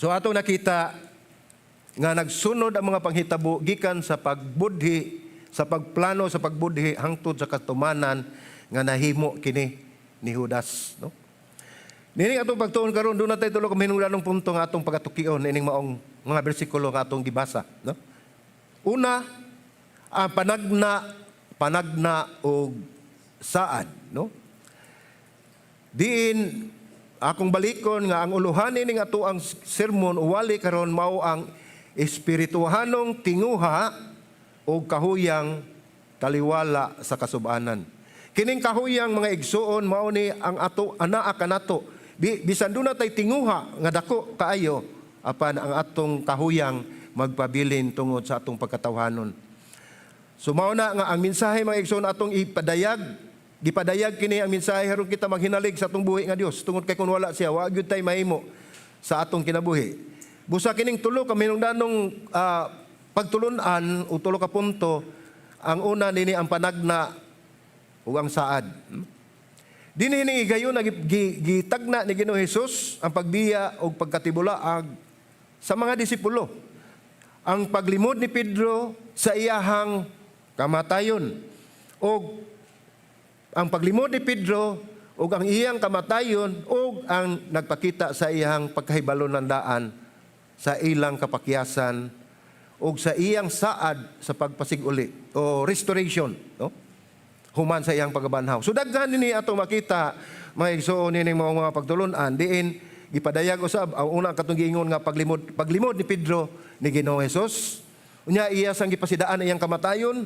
So atong nakita nga nagsunod ang mga panghitabo gikan sa pagbudhi, sa pagplano sa pagbudhi hangtod sa katumanan nga nahimo kini ni Judas, no? Nining atong pagtuon karon, duna tay tulo ka mahinungdanong punto nga atong pagatukion ining maong mga bersikulo nga atong gibasa, no? Una, ang panagna og saad, no? Diin akong balikon nga ang uluhan ning ato ang sermon uwali karon mao ang espirituhanong tinguha o kahuyang taliwala sa kasubanan. Kining kahuyang, mga igsuon, mao ni ang ato anaa kanato. Bisan duna tay tinguha nga dako kaayo, apan ang atong kahuyang magpabilin tungod sa atong pagkatawhanon. So mao na nga ang mensahe, mga igsoon, atong ipadayag, gipadayag kini ang mensahe aron kita maghinalig sa atong buhi nga Dios, tungod kay kun wala siya, wa gyud tay mahimo sa atong kinabuhi. Busa kining tulo ka mahinungdanong pagtulun-an o tulo ka punto, ang una nini ang panagna ug ang saad. Dinhi ni higayon na gitagna ni Ginoong Hesus ang pagbiya ug pagkatibulaag sa mga disipulo. Ang paglimod ni Pedro sa iyahang kamatayon o ang paglimod ni Pedro ug ang iyang kamatayon ug ang nagpakita sa iyang pagkahibalo ng daan sa ilang kapakyasan ug sa iyang saad sa pagpasig-uli o restoration, no, human sa iyang pagkabanhaw. So daghan nini atong makita, mga igsoon, nining mga pagtulun-an diin gipadayag usab ang una katong giingon nga paglimod ni Pedro ni Ginoong Hesus. Unya iya sang gipasidaan iyang kamatayon.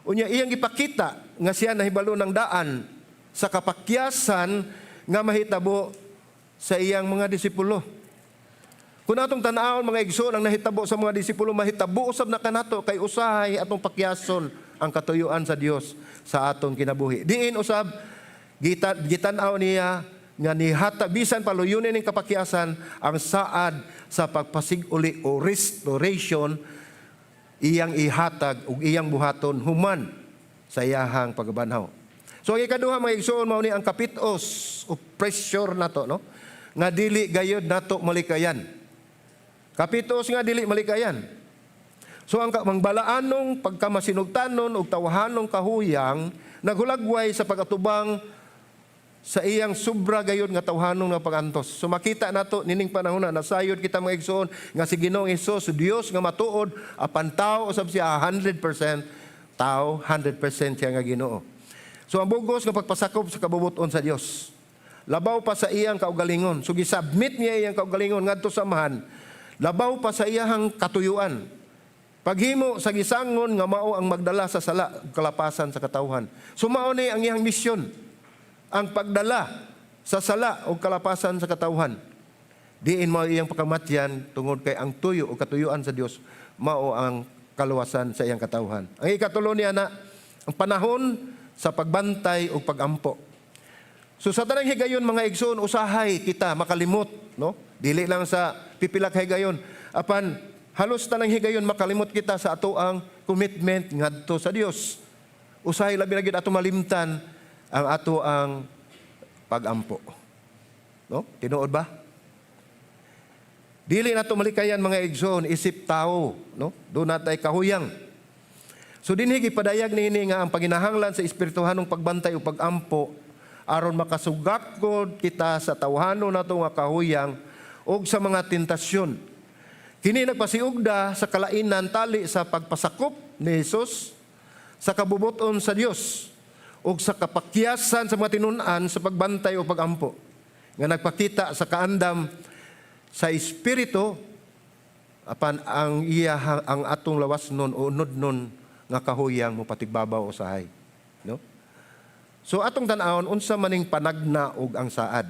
Unya iyang gipakita nga siya nahibalo ng daan sa kapakyasan nga mahitabo sa iyang mga disipulo. Kung atong tan-awon, mga igsoon, ang nahitabo sa mga disipulo, mahitabo usab na kanato kay usahay atong pakyason ang katuyuan sa Dios sa atong kinabuhi. Diin usab gitan-aw niya nga nihata bisan paluyunin ning kapakyasan, ang saad sa pagpasig-uli o restoration iyang ihatag ug iyang buhaton human sa iyahang pagbanhaw. So ang ikaduha, mga igsoon, mao ni ang kapitos o pressure nato, no, nga dili gayod nato malikayan. Kapitos nga dili malikayan. So ang balaanong pagkamasinugtanon ug tawhanong kahuyang naghulagway sa pagatubang sa iyang sobra gayod nga tawhanon nga pagantos. So makita nato nining panahon na nasayod kita, mga igsoon, nga si Ginoong Hesus, Dios nga matuod, apan tao usab siya 100% tao, 100% siya nga Ginoo. So ang bugos nga pagpasakop sa kabubut-on sa Dios. Labaw pa sa iyang kaugalingon. So gisubmit niya iyang kaugalingon ngadto sa Amahan. Labaw pa sa iyang katuyuan. Paghimo sa gisangon nga mao ang magdala sa sala ug kalapasan sa katawhan. So mao ni ang iyang misyon, ang pagdala sa sala o kalapasan sa katawhan. Diin mao iyang pakamatyan tungod kay ang tuyo o katuyuan sa Dios mao ang kaluwasan sa iyang katawhan. Ang ikatulo niya na ang panahon sa pagbantay o pagampo. So sa tanang higayon, mga igsoon, usahay kita makalimot, no? Dili lang sa pipila ka higayon, apan halos tanang higayon makalimot kita sa ato ang commitment ngadto sa Dios. Usahay labi na gyud ato malimtan ang ato ang pagampo. No? Tinuod ba? Dili nato malikayan, mga igsoon, isip tao, no? Duna tay kahuyang. So dinhi gipadayag niini nga ang panginahanglan sa espirituhanong pagbantay o pagampo aron makasugakod kita sa tawhanon nato nga kahuyang ug sa mga tentasyon. Kini nagpasiugda sa kalainan tali sa pagpasakop ni Hesus sa kabubuton sa Dios ug sa kapakyasan sa mga tinun-an sa pagbantay o pagampo nga nagpakita sa kaandam sa espiritu, apan ang iya ang atong lawas nun o unod nun nga kahuyang mo patigbabaw usahay, no? So atong tan-awon unsa maning panagna ug ang saad.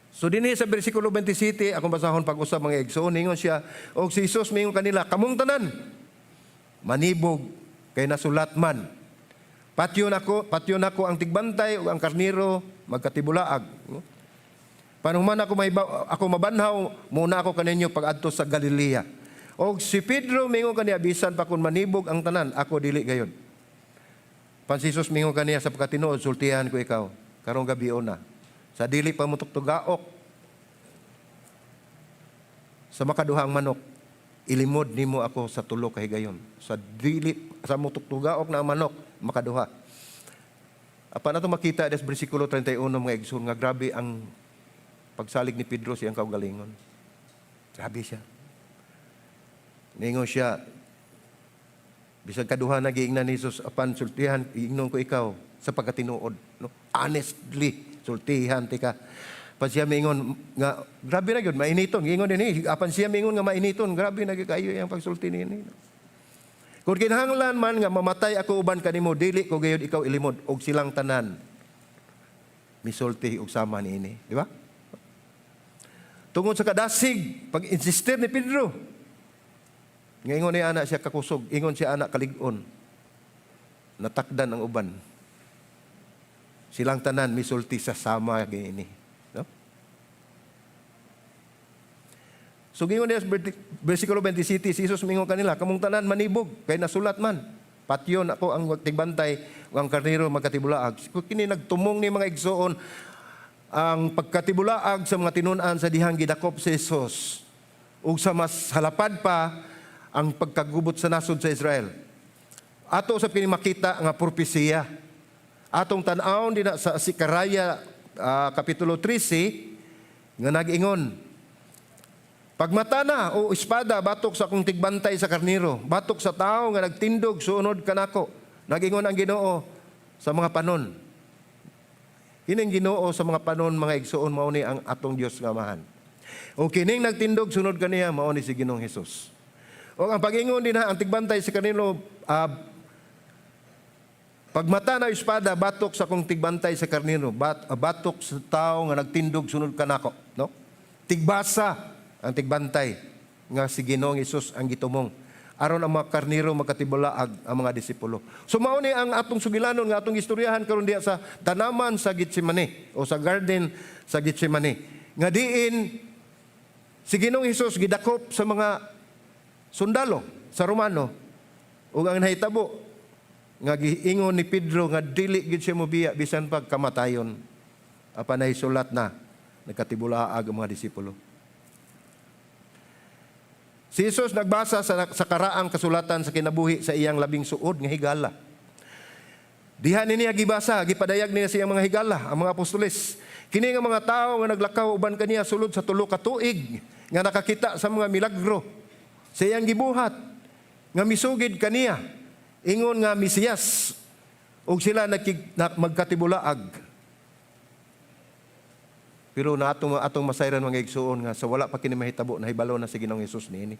So dinhi sa bersikulo 27, akong basahon pag-usab, mga igsoon, ningon siya, og si Jesus mingon kanila, "Kamong tanan manibog kay nasulat man, 'Patyon ako ang tigbantay ug ang karniro magkatibulaag.' No? Panuman ako mabanhaw, muna ako kaninyo pag-adto sa Galilea." Og si Pedro mingon kaniya, "Bisan pa kun manibog ang tanan, ako dili gayod." Pan si Jesus mingon kaniya, "Sa pagkatinuod, sultihan ko ikaw. Karong gabi na. Sa dili pa mo tuktugaok sa makaduha ang manok, ilimod nimo ako sa tulo ka higayon. Sa dili sa mo tuktugaok na ang manok, makaduha. Apan ato makita des bersikulo 31, mga igsoon, nga grabe ang pagsalig ni Pedro sa iyang kaugalingon. Grabe siya. Ningon siya, bisag kaduha na giingnan ni Jesus, apan sultihan, ingnon ko ikaw sa pagkatinuod. No? Honestly, sultihan tika. Pa siya mingon nga grabe na gyud mainiton, giingon din eh. Apan siya mingon nga mainiton, grabe na gyud kayo iyang pagsulti niini. Kung kinahanglan man nga mamatay ako uban kanimo, dili ko gayud ikaw ilimod. Og silang tanan misulti og sama niini, di ba? Tungod sa kadasig, pag-insistir ni Pedro, nga ingon niya ana siya kakusog, ingon siya ana kalig-on. Natakdan ang uban. Silang tanan misulti sa sama niini. No? So gingon niya sa versikulo 27, si Jesus mingon kanila, "Kamong tanan manibog, kay nasulat man, patyon ako ang tigbantay, ug ang karnero magkatibulaag." Kini nagtumong ni, mga igsoon, ang pagkatibulaag sa mga tinun-an sa dihang gidakop si Jesus ug sa mas halapad pa ang pagkagubot sa nasod sa Israel. Ato sa kini makita nga propesiya. Atong tan-awon din sa Zechariah kapitulo 13 nga nag-ingon, "Pagmata na o espada batok sa akong tigbantay sa karnero, batok sa tao nga nagtindog sunod kanako. Nagingon ang Ginoo sa mga panon." Kining Ginoo sa mga panon, mga igsoon, mao ni ang atong Dios nga Amahan. O kining nagtindog sunod kaniya, mao ni si Ginoong Hesus. O ang pag-ingon din ha, ang tigbantay sa kanilo, "Pagmata na espada batok sa akong tigbantay sa karnero, batok sa tao nga nagtindog sunod kanako," no? Tigbasa ang tigbantay nga si Ginoong Hesus ang gitumong aron ang mga karnero magkatibulaag ang mga disipulo. So mao ni ang atong sugilanon nga atong istoryahan karon diha sa tanaman sa Getsemane o sa garden sa Getsemane, nga diin si Ginoong Hesus gidakop sa mga sundalo sa Romano ug ang nahitabo nga giingon ni Pedro nga dili gid siya mobiya bisan pag kamatayon, apan nahisulat na nagkatibulaag ang mga disipulo. Si Jesus nagbasa sa karaang kasulatan sa kinabuhi sa iyang labing suod nga higala. Diha ni niya gibasa, gipadayag niya sa iyang mga higala, ang mga apostoles. Kini nga mga tao nga naglakaw uban kaniya sulod sa 3 ka tuig, nga nakakita sa mga milagro sa iyang gibuhat, nga misugid kaniya, ingon nga Mesiyas, ug sila magkatibulaag. Pero na atong atong masayran, mga igsuon, nga sa wala pa kini mahitabo, nahibalo na si Ginoong Hesus niini.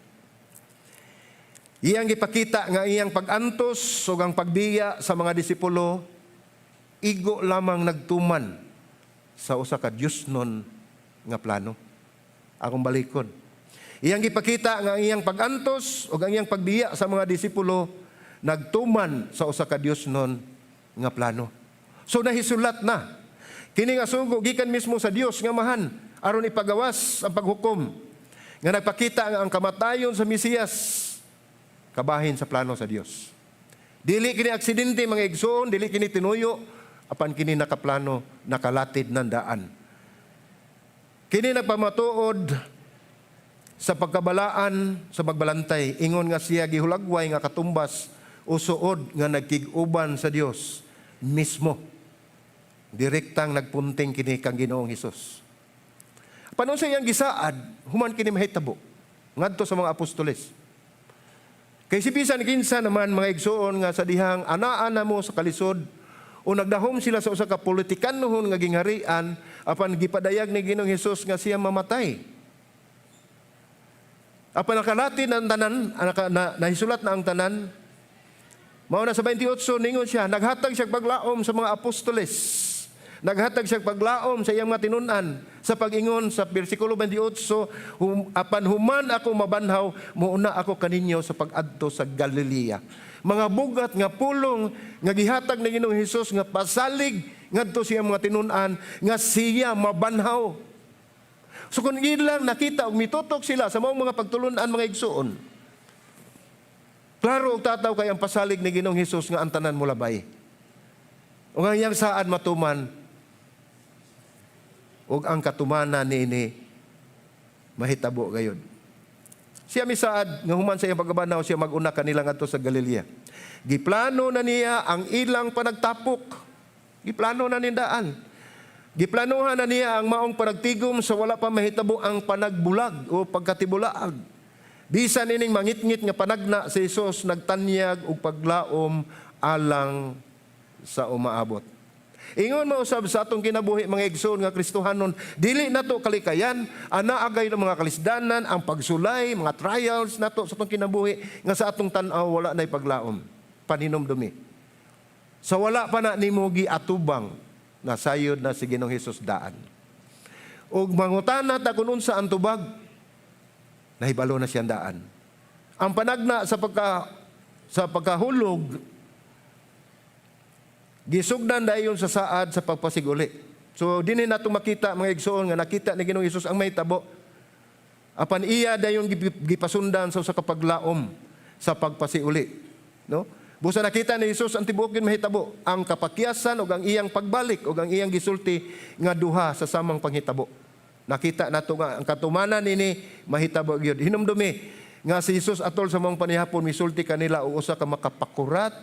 Iyang gipakita nga iyang pag-antos ug ang pagbiya sa mga disipulo igo lamang nagtuman sa usa ka Diosnon nga plano. Akong balikon. Iyang gipakita nga ang iyang pag-antos ug ang iyang pagbiya sa mga disipulo nagtuman sa usa ka Diosnon nga plano. So nahisulat na. Kini nga sugo gikan mismo sa Dios nga Amahan aron ipagawas ang paghukom nga nagpakita nga ang kamatayon sa Mesiyas kabahin sa plano sa Dios. Dili kini aksidente, mga igsoon, dili kini tinuyo, apan kini nakaplano, nakalatid ng daan. Kini nagpamatuod sa pagkabalaan sa magbalantay, ingon nga siya gihulagway nga katumbas o suod nga nagkig-uban sa Dios mismo. Direktang nagpunting kini kang Ginoong Hesus. Paano sa iyang gisaad, human kini mahitabo ngadto sa mga apostoles? Kay si bisan kinsa naman, mga igsoon, nga sa dihang anaa na mo sa kalisod o nagdahom sila sa usa ka politikanhon nga gingharian, apan gipadayag ni Ginoong Hesus nga siya mamatay. Apan nakalatid ang tanan, nahisulat na ang tanan. Mao na sa 28 ningon siya, naghatag siya paglaom sa mga apostoles. Naghatag siya paglaom sa iyang mga tinun-an sa pag-ingon sa bersikulo 28, "Apan human ako mabanhaw, muuna ako kaninyo sa pag-adto sa Galilea." Mga bugat nga pulong nga gihatag ni Ginoong Hesus nga pasalig ngadto sa iyang mga tinun-an nga siya mabanhaw. So kung ilang nakita og mitutok sila sa maong mga pagtulun-an, mga igsuon, klaro og tataw kay ang pasalig ni Ginoong Hesus nga ang tanan molabay. Ug ang iyang saad matuman. Ug ang katumanan niini mahitabo gayud. Siya misaad nga human sa iyang pagkabanhaw, siya mag-una kanila ngadto sa Galilea. Giplano na niya ang ilang panagtapok. Giplano na nindaan. Giplanohan na niya ang maong panagtigom sa wala pa mahitabo ang panagbulag o pagkatibulaag. Bisan ining mangitngit nga panagna, si Jesus nagtanyag og paglaom alang sa umaabot. Ingon mausab sa atong kinabuhi, mga igsoon nga Kristohanon, dili nato kalikayan ana agay ng mga kalisdanan, ang pagsulay, mga trials nato sa atong kinabuhi nga sa atong tan-aw wala nay paglaom. Paninumdumi. Sa wala pa na nimo giatubang, nasayod na si Ginoong Hesus daan. Ug mangutana ta kun unsa ang tubag, nahibalo na siyang daan. Ang panagna sa pagkahulog, gisugdan dayon sa saad sa pagpasiguli. So dinhi nato makita, mga igsoon, nga nakita ni Ginoong Hesus ang mahitabo. Apan iya dayon gipasundan sa usa ka paglaom sa pagpasiuli, no? Busa nakita ni Jesus ang tibuok yun mahitabo, ang kapakyasan ug ang iyang pagbalik ug ang iyang gisulti nga duha sa samang panghitabo. Nakita nato nga ang katumanan nini mahitabo gyud. Hinumdumi nga si Jesus atol sa maong panihapon misulti kanila og usa ka makapakurat,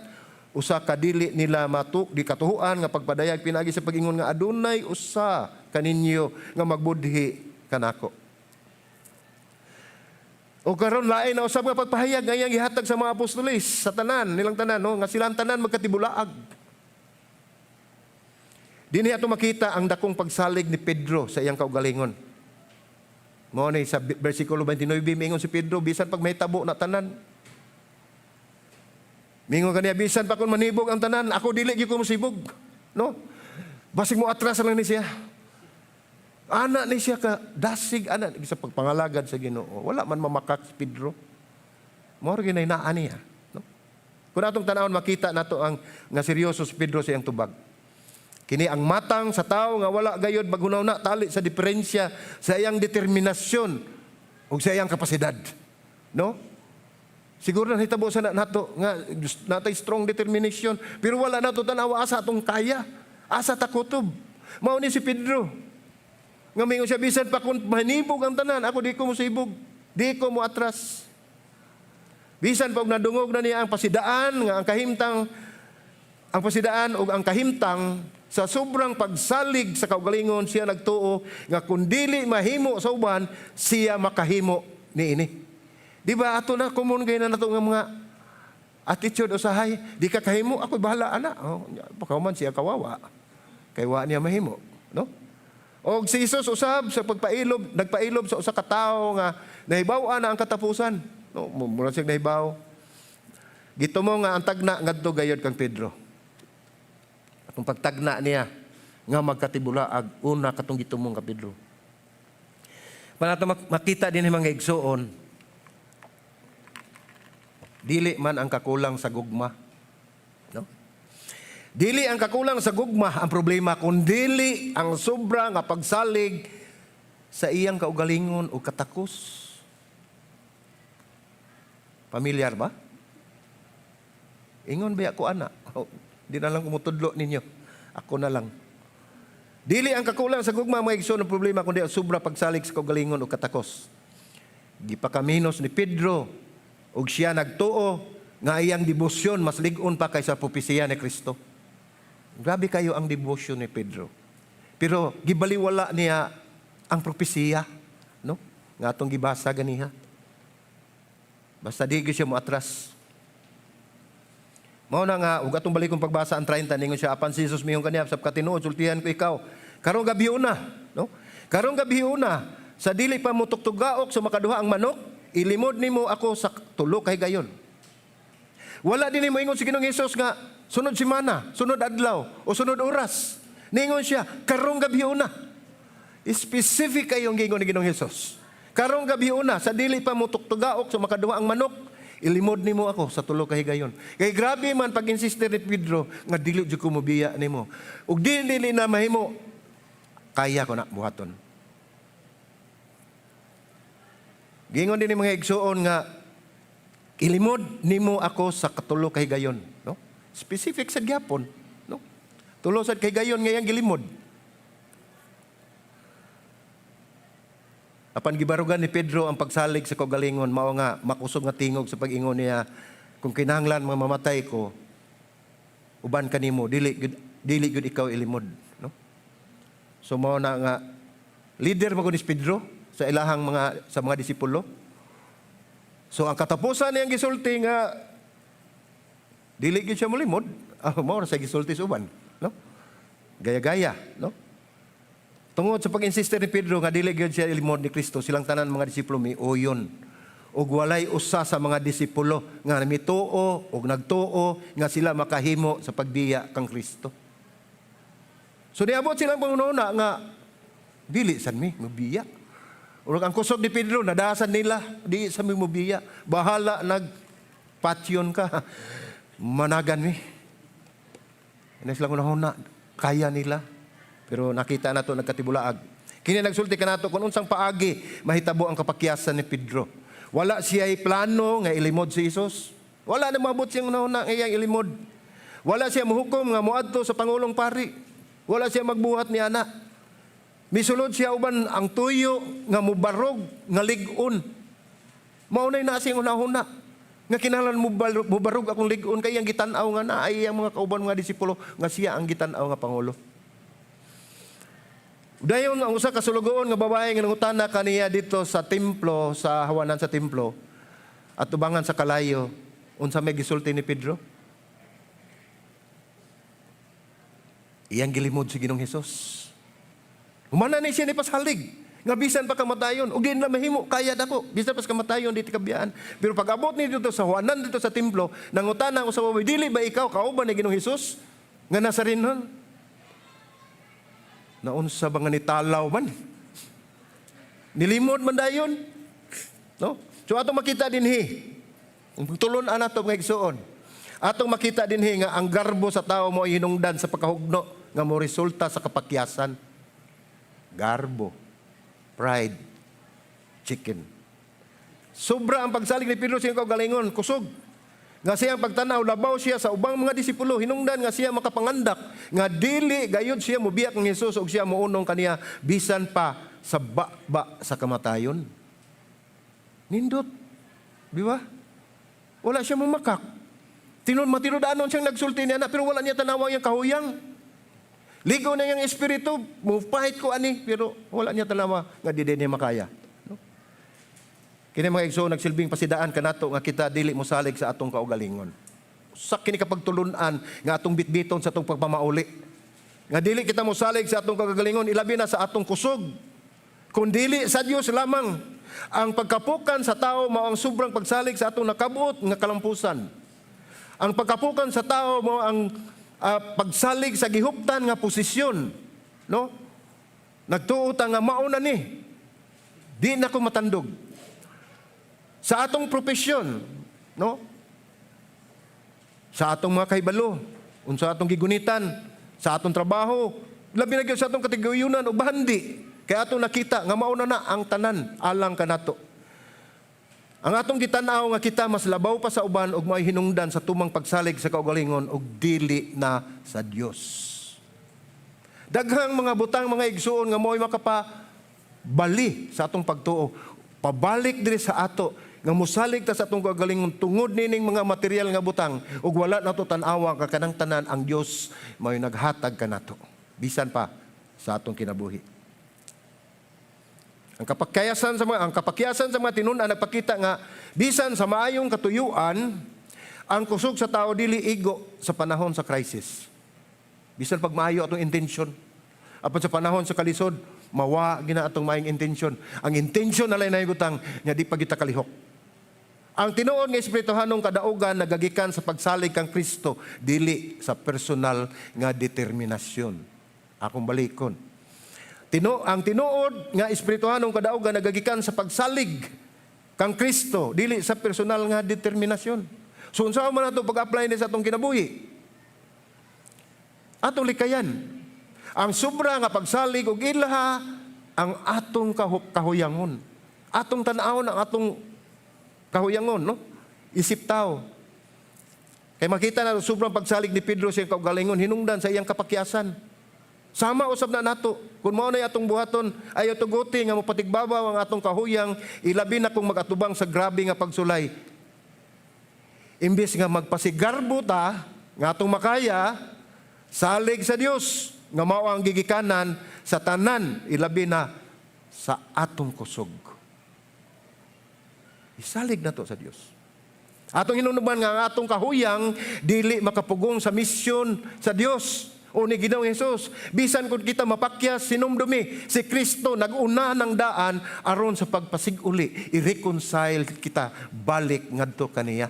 usa ka dili nila matu di katuhuan nga pagpadayag pinagi sa pag-ingon nga adunay usa kaninyo nga magbudhi kanako. O karon, lain na usab nga pagpahayag nga iyang gihatag sa mga apostoles, sa tanan, nilang tanan, no, nga silang tanan magkatibulaag. Dinhi ato makita ang dakong pagsalig ni Pedro sa iyang kaugalingon. Mao ni sa versikulo 29, mingon si Pedro, bisan pag mahitabo na tanan. Mingon kaniya, bisan pa kung manibog ang tanan, ako dili gyud ko mosibog. No? Basig mo atras lang ni siya. Ana ni siya ka dasig ana sa pagpangalagad sa Ginoo. Wala man mamakak si Pedro. Mao ra gyud naa niya, no? Kung atong tanawon, makita nato ang nga seryoso si Pedro sa iyang tubag. Kini ang matang sa tao nga wala gayod maghunahuna tali sa diferensya sa iyang determinasyon ug sa iyang kapasidad. No? Siguro na hitabo sa nato nga natay strong determination, pero wala nato tan-awa asa atong kaya. Asa ta kutob. Mao ni si Pedro. Nga mingon siya, bisan pa kung manibog ang tanan, ako di ko mosibog, di ko mo atras. Bisan pa og nadungog na niya ang pasidaan nga ang kahimtang, ang pasidaan ug ang kahimtang, sa sobrang pagsalig sa kaugalingon siya nagtuo nga kung dili mahimo sa uban, siya makahimo niini. Di ba ato na common kay na nato nga mga attitude usahay, di ka kahimo, ako bahala ana. Oh, baka man siya kawawa. Kay wa niya mahimo, no? Og si Jesus usab sa pagpailob, nagpailob sa usa ka tawo nga nahibaw-an na ang katapusan. No, mura siya nahibaw. Gitumo nga ang tagna ngadto gayod kang Pedro. Atong pagtagna niya nga magkatibulaag, una katong gitumong ka Pedro. Para nato makita din mga igsuon, dili man ang kakulang sa gugma. No? Dili ang kakulang sa gugma ang problema, kundili ang sobra nga pagsalig sa iyang kaugalingon o katakos. Pamilyar ba? Ingon ba ako ana? Oh, di na lang kumutudlo ninyo. Ako na lang. Dili ang kakulang sa gugma, mga igsoon, ang problema, kundi ang sobra pagsalig sa kaugalingon o katakos. Gipakaminos ni Pedro ug siya nagtuo nga iyang debosyon mas lig-on pa kaysa propesiya ni Kristo. Grabe kayo ang debosyon ni Pedro. Pero gibaliwala niya ang propesiya, no? Nga atong gibasa ganiha. Basta di gyud siya mo atras. Mao na nga ug atong balikong pagbasa ang 30, ningon siya, apan si Jesus miingon kaniya, sa katinuod sultihan ko ikaw, karong gabi una, no? Karong gabi una, sa dili pa mo tuktugaok sa makaduha ang manok, ilimod nimo ako sa tulo ka higayon. Wala din mo ingon si Ginoong Hesus nga sunod semana, sunod adlaw o sunod oras. Ningon siya, karong gabi una. Specific kayong gingon ni Ginoong Hesus. Karong gabi una, sa dili pa mo tuktugaok sa makaduha ang manok, ilimod nimo ako sa tulo ka higayon. Kay grabe man pag-insist ni Pedro nga dili jud ko mobiya nimo. Ug dili dili na mahimo, kaya ko na buhaton. Gingon din ni mga igsuon nga ilimod nimo ako sa katulo ka higayon, no? Specific sa gyapon, no? Tulo sad ka higayon nga iyang gilimod. Apan gibarugan ni Pedro ang pagsalig sa kaugalingon, mao nga makusog nga tingog sa pag-ingon niya, "Kung kinahanglan mga mamatay ko uban kanimo, dili gyud ikaw ilimod," no? So mao na nga leader man ni Pedro sa ilahang mga sa mga disipulo. So ang katapusan niyang gisulti nga dili gyud siya molimod, mao ra sa gisulti sa uban, no? Gaya-gaya, no? Tungod sa pag-insist ni Pedro nga dili gyud siya ilimod ni Kristo, silang tanan mga disipulo miuyon. Ug walay usa sa mga disipulo nga mituo ug nagtuo nga sila makahimo sa pagbiya kang Kristo. So niabot silang panghunahuna nga dili san mi mobiya. Urag ang kusog ni Pedro nadasan nila, di sa mi mobiya. Bahala nag patyon ka. Managan mi. Ano silang hunahuna, kaya nila. Pero nakita nato nagkatibulaag. Kini nagsulti kanato kung unsang paagi mahitabo ang kapakyasan ni Pedro. Wala siya plano nga ilimod si Jesus. Wala na maabot siyang hunahuna nga iyang ilimod. Wala siya muhukom nga moadto sa pangulong pari. Wala siya magbuhat ni ana. Misulod siya uban ang tuyo nga mubarog nga lig-on. Mao nay naa siyang hunahuna nga kinahanglan mubarog akong lig-on kay iyang gitan-aw nga naay iyang mga kauban, mga disipulo, nga siya ang gitan-aw nga pangulo. Dayon ang usa ka sulugoon nga babae nga nangutana kaniya dito sa templo, sa hawanan sa templo, at tubangan sa kalayo, unsa may gisulti ni Pedro? Iyang gilimod si Ginoong Hesus. Humana ni siya ni pasalig nga bisan pa kamatayon ug di na mahimo, kaya dako bisan pa sa kamatayon di ti kabiyaan. Pero pag abot ni dito sa huwanan dito sa templo, nangutana ang usa babae, "Dili ba ikaw kauban ni Ginoong Hesus nga Nazarenon?" Naunsa ba nga nitalaw man, nilimod man dayon, no? So atong makita dinhi ang tulon-an nato, mga igsuon. Atong makita dinhi nga ang garbo sa tao mo ay hinungdan sa pagkahugno nga mo resulta sa kapakyasan. Garbo, pride, chicken. Sobra ang pagsalig ni Pedro sa iyang kaugalingon, kusog. Nga siyang pagtanaw, labaw siya sa ubang mga disipulo, hinungdan nga siya makapangandak, nga dili gayud siya mobiyak ng Hesus ug siya mounong kaniya bisan pa sa ba sa kamatayon. Nindot. Di ba? Wala siya mumakak. Tinon matinud-anon siyang nagsulti niya na, pero wala niya tanawang yung kahuyang. Ligo na yung espiritu, mupahit ko ani, pero wala niya tanawa nga di niya makaya. No? Kini, mga igsoon, nagsilbing pasidaan kanato nga kita dili mosalig sa atong kaugalingon. Sa kini kapagtulunan nga atong bitbiton sa atong pagpamauli. Nga dili kita mosalig sa atong kaugalingon, ilabi na sa atong kusog. Kung dili sa Dios lamang. Ang pagkapukan sa tao mao ang sobrang pagsalig sa atong nakabuot nga kalampusan. Ang pagkapukan sa tao mao ang pagsalig sa gihuptan nga posisyon, no? Nagtuo ta nga mao na ni. Di na ko matandog. Sa atong propesyon, no? Sa atong mga kahibalo, unsa atong gigunitan, sa atong trabaho, labi na gyud sa atong katiguyunan o bahandi. Kaya atong nakita nga mao na na ang tanan alang kanato. Ang atong gitan-aw nga kita mas labaw pa sa uban ug may hinungdan sa tumang pagsalig sa kaugalingon ug dili na sa Dios. Daghang mga butang, mga igsuon, nga mo'y makapabali sa atong pagtuo. Pabalik diri sa ato nga musalig ta sa atong kaugalingon tungod nining mga material nga butang ug wala nato tan-awa ka kanang tanan ang Dios may naghatag kanato bisan pa sa atong kinabuhi. Ang kapakyasan sa mga tinun-an nagpakita nga bisan sa maayong katuyuan, ang kusog sa tao dili igo sa panahon sa crisis. Bisan pag maayo atong intention. Apan sa panahon sa kalisod, mawa gina atong maayong intention. Ang intention na lang butang nga di pa kita kalihok. Ang tinuod nga espirituhanong kadaugan nagagikan sa pagsalig kang Kristo, dili sa personal nga determinasyon. Akong balikon. Ang tinuod nga espirituhanong kadaugan nagagikan sa pagsalig kang Kristo, dili sa personal nga determinasyon. So unsa man ato pag-apply ni sa atong kinabuhi? Atong likayan. Ang sobra nga pagsalig og ilaha ang atong kahuyangon. Atong tan-awon ang atong kahuyangon, no? Isip tao. Kay makita na sobrang pagsalig ni Pedro sa iyang kaugalingon hinungdan sa iyang kapakyasan. Sama usab na nato. Kung mao na atong buhaton, ay tuguti nga mopatigbabaw ang atong kahuyang, ilabi na kung magatubang sa grabe nga pagsulay. Imbes nga magpasigarbo ta nga atong makaya, salig sa Dios nga mao ang gigikanan sa tanan, ilabi na sa atong kusog. Isalig nato sa Dios. Atong hinumduman nga ang atong kahuyang dili makapugong sa misyon sa Dios o ni Ginoong Hesus. Bisan kung kita mapakyas, hinumdumi, si Kristo nag-una ng daan aron sa pagpasig-uli, i-reconcile kita balik ngadto kaniya.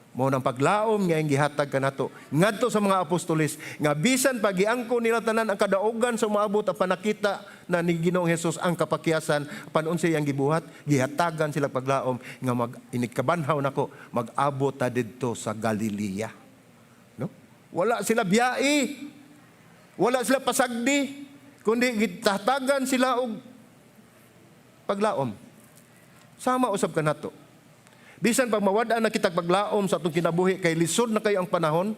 Mao nang paglaom nga iyang gihatag kanato ngadto sa mga apostoles nga bisan pa giangko nila tanan ang kadaugan sa umaabot apan nakita na ni Ginoong Hesus ang kapakyasan, apan unsay iyang gibuhat? Gihatagan sila paglaom nga mag inigkabanhaw nako, mag-abot ta didto sa Galilea, no? Wala sila biyai, wala sila pasagdi, kundi gitatagan sila og paglaom. Sama usab kanato. Bisan pag mawad-an na kitag paglaom sa atong kinabuhi kay lisod na kayo ang panahon.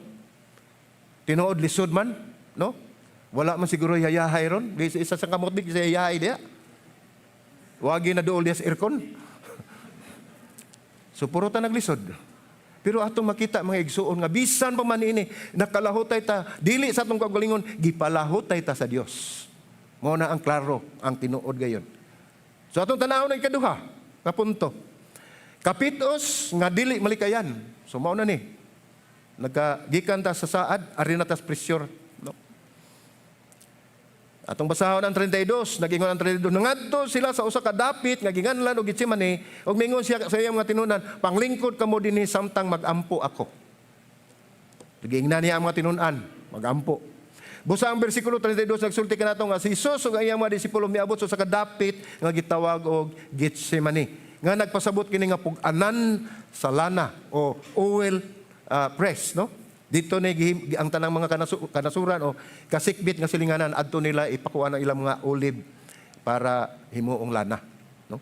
Tinuod lisod man, no? Wala man siguro hayahay ron. Isa isa sa kamot di sa hayahay diya. Wagi na dool diya sa aircon. So puro ta naglisod. Pero atong makita, mga igsuon, nga bisan pa man ini nakalahutay ta dili sa atong kaugalingon, gipalahutay ta sa Dios. Mao na ang klaro ang tinuod gayon. So atong tan-awon ang ikaduha nga punto. Kapitos nga dili malikayan. So mao na ni. Nagkagikan ta sa saad, ari na tas pressure. No? Atong basahon ang 32, nagingon ang 32, nangadto sila sa usa ka dapit nga ginganlan og Getsemane, ug mingon siya sa iyang mga tinunan, "Panglingkod kamo dinhi samtang magampo ako." Giingnan niya ang mga tinunan, magampo. Busa ang bersikulo 32 nagsulti kanato nga si Jesus ug ang iyang mga disipulo miabot sa usa ka dapit nga gitawag og Getsemane, nga nagpasabot kini nga pug-anan sa lana o oil press, no? Dito ni ang tanang mga kanasuran o kasikbit nga silinganan, adto nila ipakuan ang ilang mga olive para himuong lana, no?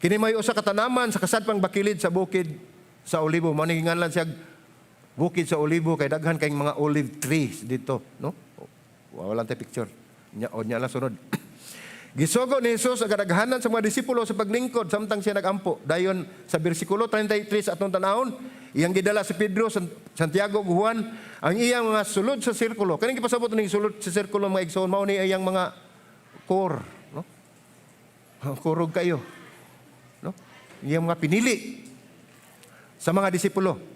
Kini may usa ka tanaman sa kasadpang bakilid sa Bukid sa Olibo. Mao ni nganlan siya Bukid sa Olibo kay daghan kay mga olive trees dito, no? Wala tay picture. Nya o nya lang sunod. Gisugo ni Jesus ang kadaghanan sa mga disipulo sa paglingkod samtang siya nagampo. Dayon sa bersikulo 33 atong tanawon, iyang gidala si Pedro, Santiago ug Juan ang iyang mga sulod sa sirkulo. Kaning gipasabot ning sulod sa sirkulo, mga igsoon, mao ni iyang mga core, no? Kurog kayo. No? Iyang mga pinili sa mga disipulo.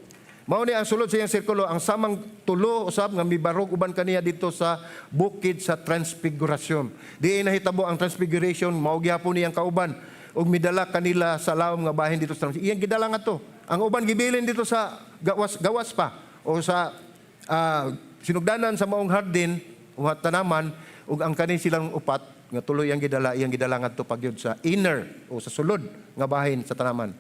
Mao ni ang sulod sa iyang sirkulo, ang samang tulo usab nga mibarog uban kaniya dito sa Bukid sa Transfiguration. Di nahitabo ang Transfiguration, mao gyapon niyang kauban ug midala kanila sa lawom nga bahin dito sa iyang gidala nga to. Ang uban gibilin dito sa gawas gawas pa o sa sinugdanan sa maong hardin o tanaman, ug ang kani silang upat nga tuloy ang gidala, iyang gidala ngadto pagyud sa inner o sa sulod nga bahin sa tanaman.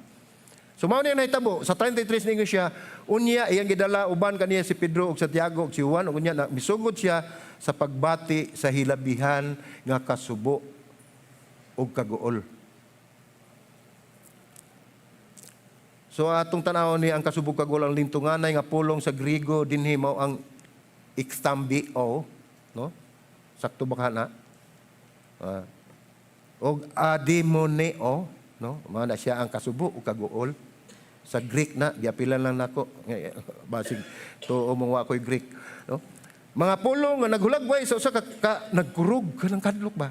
So mao niya nahitabo sa 33, ningon siya, unya iyang gidala uban kaniya si Pedro ug Santiago ug si Juan, ug unya na misugod siya sa pagbati sa hilabihan nga kasubo ug kaguol. So atong tan-awon ni ang kasubo kaguol, ang lintunganay nga pulong sa Griego dinhi mao ang extambio, no? Sakto ba ka na? Og ademoneo, no? Mao na siya ang kasubo ug kaguol. Sa Greek na, giapilan lang nako. Basig tuo mo wa ko'y Greek, no? Mga pulong nga naghulagway sa usa ka nagkurog kanang kadlok ba?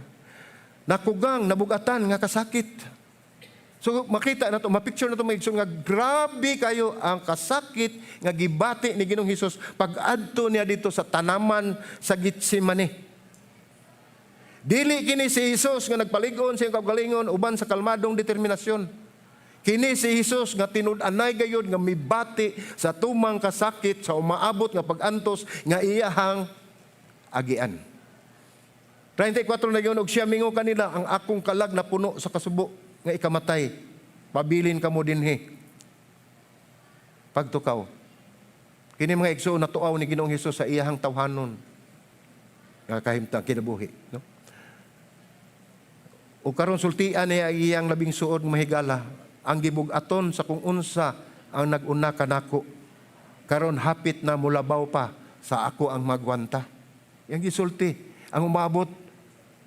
Nakugang, nabugatan nga kasakit. So makita na to, mapicture na to, mga igsoon, nga grabe kayo ang kasakit nga gibati ni Ginoong Hesus pag-adto niya dito sa tanaman sa Getsemane. Dili kini si Jesus nga nagpalig-on sa iyang kaugalingon uban sa kalmadong determinasyon. Kini si Jesus nga tinud-anay gayud nga mibati sa tumang kasakit sa umaabot nga pag-antos nga iyahang agian. 34 na yun, og siya mingo kanila, "Ang akong kalag na puno sa kasubo nga ikamatay. Pabilin kamo dinhi. Pagtukaw." Kini, mga igsoon, natuaw ni Ginoong Hesus sa iyahang tawhanon nga kahimtang kinabuhi, no? O karon sultian niya ang iyang labing suod nga mahigala, "Ang gibug-aton sa kung unsa ang nag-una kanako. Karon hapit na mulabaw pa sa ako ang magwanta." Yang gisulti. Ang umabot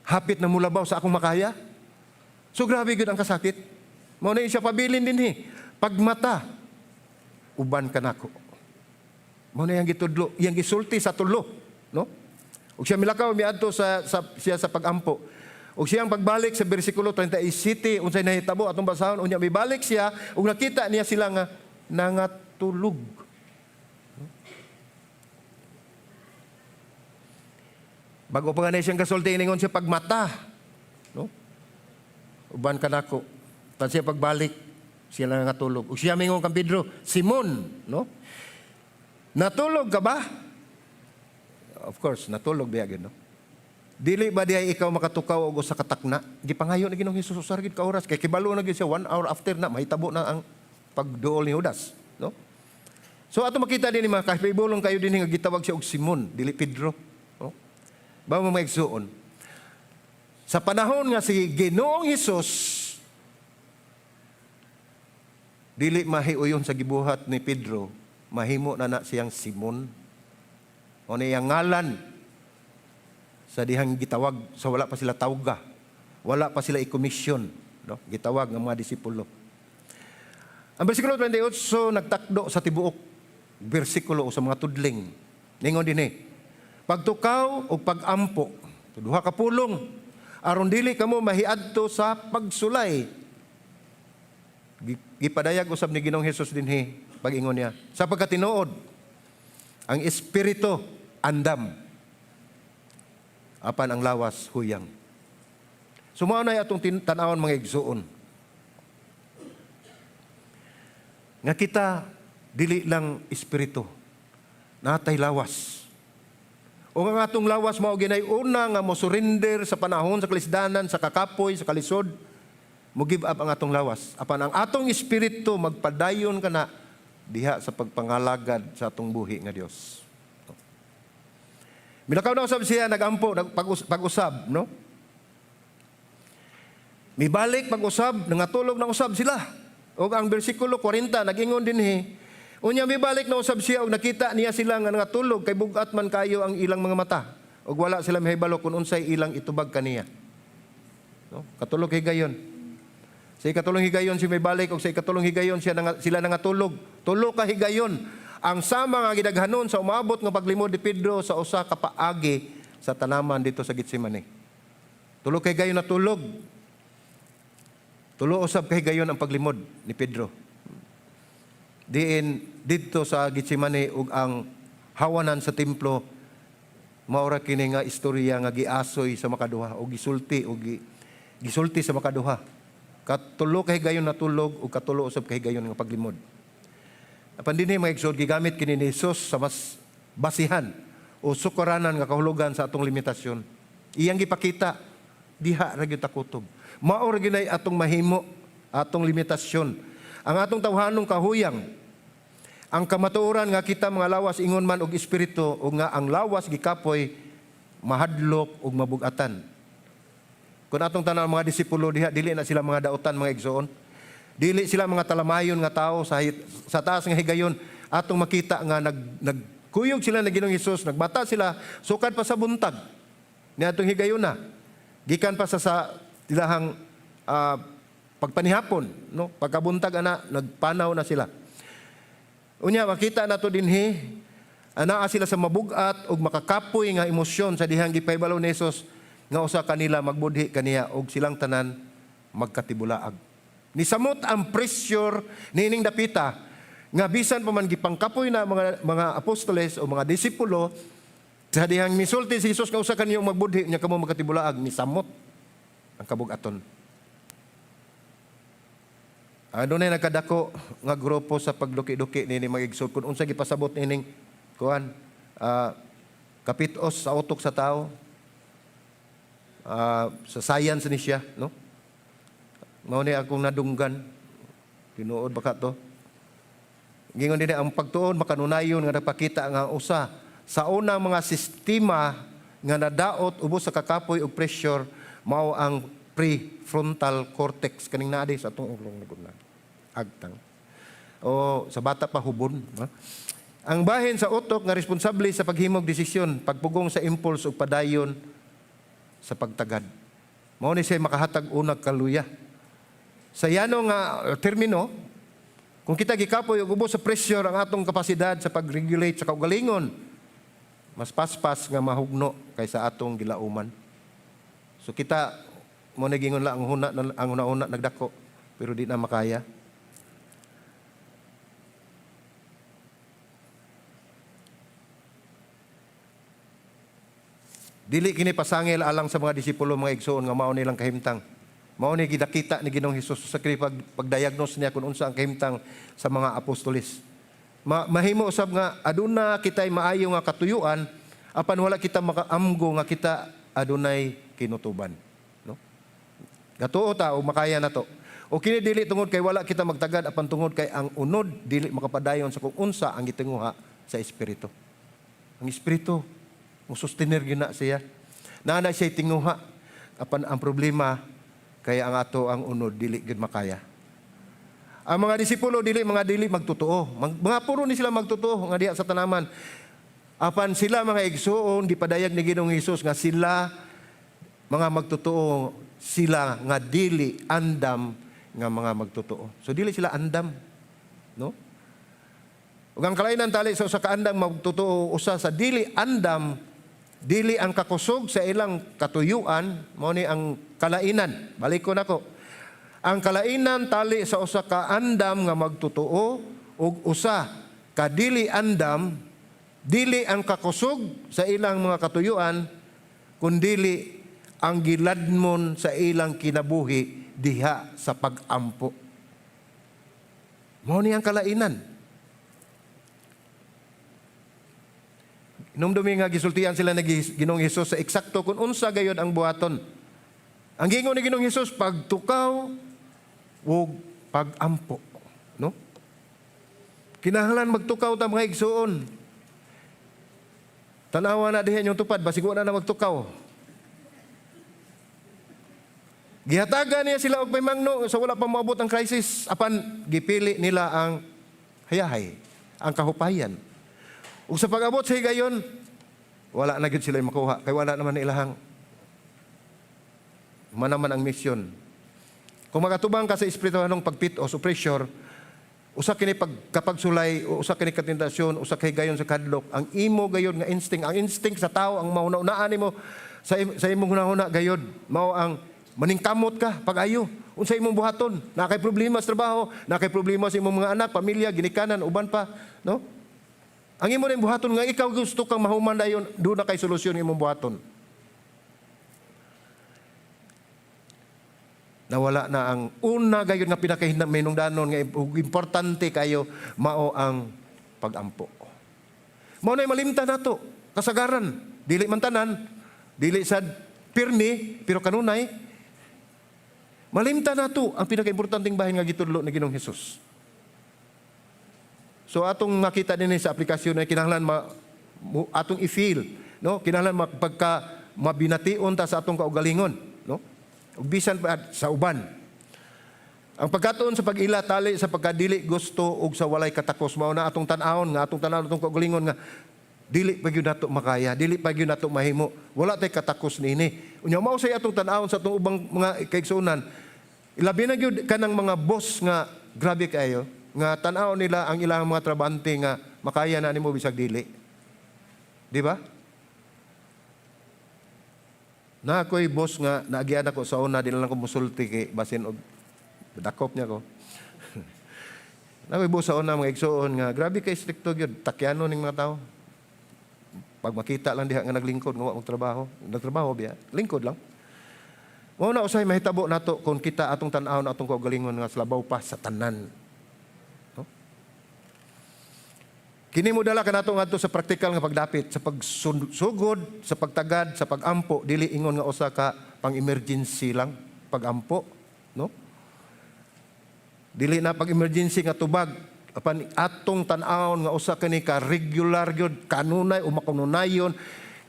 hapit na mulabaw sa akong makaya. So grabe gyud ang kasakit. Mao na siya pabilin dinhi. Pagmata, uban ka nako. Mao na iyang gitudlo, iyang gisulti sa tulo, no? Ug siya milakaw miadto sa siya sa pagampo. Ug siyang pagbalik sa bersikulo 37, unsay nahitabo, atong basahon. Unya mibalik siya ug nakita niya sila nga nangatulog. Bago pa nga na siyang kasulti, ingon siya, "Pagmata, no? Uban ka nako." Tan siya pagbalik, siya lang natulog. Ug siya mingon kang Pedro, "Simon, no? Natulog ka ba?" Of course, natulog biya gyud, no? "Dili ba diay ikaw makatukaw og usa ka takna?" Gipangayo ni Ginoong Hesus usa ra gyud ka oras kay kibalo na gyud siya, 1 hour after na mahitabo na ang pagduol ni Judas, no? So ato makita din ni mga kahibulong kayo din nga gitawag siya og Simon, dili Pedro, no? Ba mo, mga igsuon? Sa panahon nga si Ginoong Hesus dili mahiuyon sa gibuhat ni Pedro, mahimo na na siyang Simon. O iyang ngalan sa dihang gitawag sa wala pa sila tawga, wala pa sila i-commission, no? Gitawag ng mga disipulo. Ang bersikulo 28 nagtakdo sa tibuok bersikulo o sa mga tudling. Ningon dinhi, "Pagtukaw o pagampo," duha ka pulong, "aron dili kamo mahiadto sa pagsulay." Gipadayag usab ni Ginoong Hesus dinhi pag-ingon niya, "Sa pagkatinuod, ang espiritu andam, apan ang lawas huyang." So mao na atong tan-awon, mga igsuon, nga kita dili lang espiritu, natay lawas. O nga atong lawas mao ginay una nga mo surrender sa panahon sa kalisdanan, sa kakapoy, sa kalisod, mo give up ang atong lawas. Apan ang atong espiritu magpadayon kana diha sa pagpangalagad sa atong buhi nga Dios. Milakaw na usab siya, nagampo, pag-usab, no? Mibalik pag-usab, nangatulog na usab sila. O ang bersikulo 40 nagingon dinhi, "Unya mibalik na usab siya og nakita niya sila nga nangatulog kay bugat man kayo ang ilang mga mata. Og wala sila mahibalo kung unsay ilang itubag kaniya." No? Katulog higayon. Sa ikatulong higayon si mibalik og sa ikatulong higayon siya sila nangatulog. Tulo ka higayon. Ang sama nga gidaghanon sa umabot nga paglimod ni Pedro sa usa ka paagi sa tanaman dito sa Getsemane. Tulo kay higayon natulog. Tulo usab kay higayon ang paglimod ni Pedro diin didto sa Getsemane ug ang hawanan sa templo. Maura kini nga istorya nga giasoy sa makaduha o gisulti o gisulti sa makaduha. Katulo kay higayon natulog ug katulo usab kay higayon nga paglimod. Apan dinhi, mga igsoon, gigamit kini ni Jesus sa mas basihan o sukaranan nga kahulugan sa atong limitasyon. Iyang gipakita diha ra gyud ta kutob. Mao ra gyud nay atong mahimo, atong limitasyon. Ang atong tawhanong kahuyang, ang kamatuoran nga kita mga lawas ingon man og espiritu ug nga ang lawas gikapoy, mahadlok ug mabugatan. Kung atong tanan mga disipulo diha, dili na sila mga dautan, mga igsoon. Dili sila mga talamayon nga tao sa taas nga higayon atong makita nga nagkuyog sila na Ginoong Hesus, nagbata sila sukad pa sa buntag. Niadtong higayon na. Gikan pa sa ilahang pagpanihapon, no? Pagkabuntag ana, nagpanaw na sila. Unya makita nato dinhi, anaa sila sa mabugat ug makakapoy nga emosyon sa dihang gipahibalo ni Jesus nga usa kanila magbudhi kaniya ug silang tanan magkatibulaag. Nisamot ang pressure niining dapita nga bisan pa man gipangkapoy na mga apostoles o mga disipulo sa dihang misulti si Jesus nga usa kaniyong magbudhi nya kamo magkatibulaag, nisamot ang kabugaton. Ano na nagkadako nga grupo sa pagduki-duki nini, mga igsoon, kung unsa gipasabot nining kuan kapitos sa utok sa tao, sa science ni siya, no? Mao ni akong nadunggan, tinuod ba ka to? Gingon din ang pagtuon makanunayon nga nagpakita nga usa sa unang mga sistema nga nadaot ubos sa kakapoy og pressure mao ang prefrontal cortex, kaning naa sa atong ulong naguna agtang o sa bata pa hubon, no? Ang bahin sa utok nga responsable sa paghimog desisyon, pagpugong sa impulse ug padayon sa pagtagad. Mao ni siya makahatag unag kaluya. Sa yano nga termino, kung kita gikapoy og ubos sa pressure ang atong kapasidad sa pag-regulate sa kaugalingon, mas paspas nga mahugno kaysa atong gilauman. So kita mo nagingon lang ang huna-huna nagdako pero di na makaya. Dili kini pasangil alang sa mga disipulo, mga igsoon, nga mao nilang kahimtang. Mao ni gidakita ni Ginoong Hesus sa kini pagdiagnose niya kung unsa ang kahimtang sa mga apostoles. Mahimo usab nga aduna kitay maayo nga katuyuan apan wala kita makaamgo nga kita adunay kinutuban, no? Gatuo ta o makaya na to. O kini dili tungod kay wala kita magtagad apan tungod kay ang unod dili makapadayon sa kung unsa ang gitinguha sa espiritu. Ang espiritu mo-sustenir gyud na siya. Naa na siya tinguha apan ang problema kay ang ato ang unod dili gyud makaya. Ang mga disipulo dili mga dili magtotoo. Mga puro ni sila magtotoo nga diha sa tanaman. Apan sila, mga igsuon, gipadayag ni Ginoong Hesus nga sila mga magtotoo, sila nga dili andam nga mga magtotoo. So dili sila andam, no? Ug ang kalainan tali sa usa ka andam magtotoo, usa sa dili andam, dili ang kakusog sa ilang katuyuan, mao ni ang kalainan. Balik ko nako. Ang kalainan tali sa usa ka andam nga magtotoo ug usa ka dili andam, dili ang kakusog sa ilang mga katuyuan, kundili ang giladmon sa ilang kinabuhi diha sa pag-ampo. Mao ni ang kalainan. Hinumdumi nga gisultian sila ni Ginoong Hesus sa eksakto kung unsa gayod ang buhaton. Ang giingon ni Ginoong Hesus, pagtukaw ug pagampo, no? Kinahanglan magtukaw ta, mga igsuon. Tanawa na diha inyong tupad, basig wala na magtukaw. Gihatagan niya sila og pamangno sa wala pa moabot ang crisis, apan gipili nila ang hayahay, ang kahupayan. Ug sa pag-abot sa higayon, wala na gyud sila makuha kay wala naman ilahang manaman ang misyon. Kung makatubang ka sa espirituhanong pagpit-os o pressure, usa kini pagkapagsulay, o usa kini katentasyon, usa kay gayon sa kadlok, ang imo gayon nga instinct, ang instinct sa tao ang mahuna-unaan nimo sa imong hunahuna gayod, mao ang maningkamot ka pag-ayo. Unsa imong buhaton? Naa kay problema sa trabaho, naa kay problema sa imong mga anak, pamilya, ginikanan, uban pa, no? Ang imo rin buhaton nga ikaw gusto kang mahuman dayon, duna kay solusyon imong buhaton. Nawala na ang una gayon nga pinakahinumdanon nga importante kayo, mao ang pagampo. Mao na malimtan nato kasagaran, dili man tanan, dili sad pirmi, pero kanunay malimtan nato ang pinakaimportanteng bahin nga gitudlo ni Ginoong Hesus. So atong makita dinhi sa aplikasyon na kinahanglan atong i-feel, no? Kinahanglan pagka mabination ta sa atong kaugalingon, no? Ug bisan pa sa uban. Ang pagkatuon sa pag-ila tali sa pagkadili gusto ug sa walay katakos, mao na atong tan-awon nga atong tan-awon atong kaugalingon nga dili pa gyud nato makaya, dili pa gyud nato mahimo. Wala tay katakos niini. Unya mao say atong tan-awon sa atong ubang mga kaigsuonan. Ilabi na gyud kanang mga boss nga grabe kaayo nga tan-aw nila ang ilang mga trabante nga makaya na nimo bisag dili. Di ba? Na ako'y boss nga naagian ako sa una, di na lang ko musulti kay basin og dakop niya ko. Na ako'y boss sa una, mga igsuon, nga grabe kay strikto gyud, takyano ning mga tao. Pag makita lang diha nga naglingkod nga wa magtrabaho, nagtrabaho biya, lingkod lang. Mao na usay mahitabo nato kung kita atong tan-awon atong kaugalingon nga labaw pa sa tanan. No? Kini mo dala kanato ngadto sa praktikal nga pagdapit sa pagsugod, sa pagtagad, sa pagampo, dili ingon nga usa ka pang-emergency lang pagampo, no? Dili na pag-emergency nga tubag apan atong tan-awon nga usa kani ka regular gyud, kanunay o makanunayon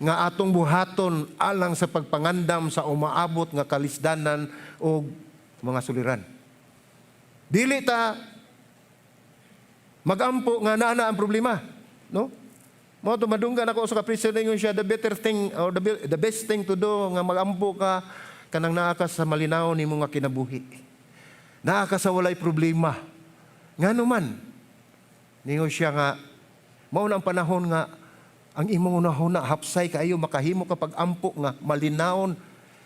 nga atong buhaton alang sa pagpangandam sa umaabot nga kalisdanan o mga suliran. Dili ta magampo nga naa na ang problema, no? Mao to madunggan ako sa ka-preacher, ningon siya, the better thing or the best thing to do nga magampo ka kanang naa ka sa malinaw nimo nga kinabuhi. Naa ka sa walay problema. Ngano man? Ningon siya nga mao na ang panahon nga ang imong hunahuna hapsay kaayo, makahimo ka pag-ampo nga malinawon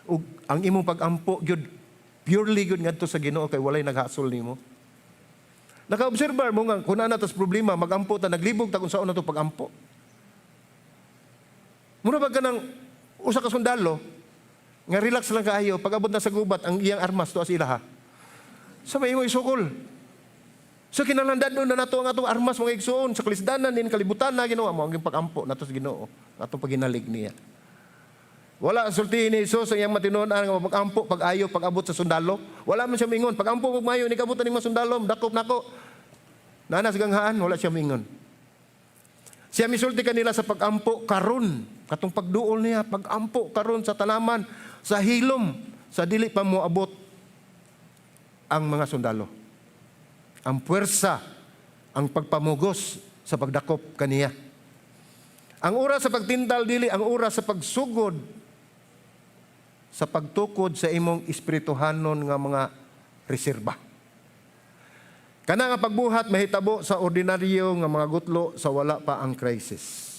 ug ang imong pag-ampo gyud purely gyud ngadto sa Ginoo kay walay naghasol nimo. Naka-obserbar mo nga kung naa na tas problema, magampo ta, naglibog ta kung saon na to pag-ampo. Mura ba kanang usa ka sundalo nga relax lang kaayo, pag abot na sa gubat, ang iyang armas tuwa sa ilaha. Sa may imo isukol. So kinahanglan na nato ang atong armas, mga igsuon, sa kalisdanan din kalibutan na Ginoo mo ang pag-ampo nato sa Ginoo, atong paginalig niya. Wala sultihin ni Jesus ang iyang matinuod-an nga pag-ampo pag-ayo pag-abot sa sundalo. Wala man siya mingon, pag-ampo kog mayo ni kabot ning mga sundalo, dakop nako. Nana sa ganghaan, wala siya mingon. Siya misulti kanila sa pag-ampo karon, katong pagduol niya, pag-ampo karon sa tanaman, sa hilom, sa dili pa moabot ang mga sundalo. Ang puwersa, ang pagpamugos sa pagdakop kaniya. Ang oras sa pagtintal dili ang oras sa pagsugod sa pagtukod sa imong espirituhanon nga mga reserba. Kana nga pagbuhat mahitabo sa ordinaryo nga mga gutlo sa wala pa ang crisis.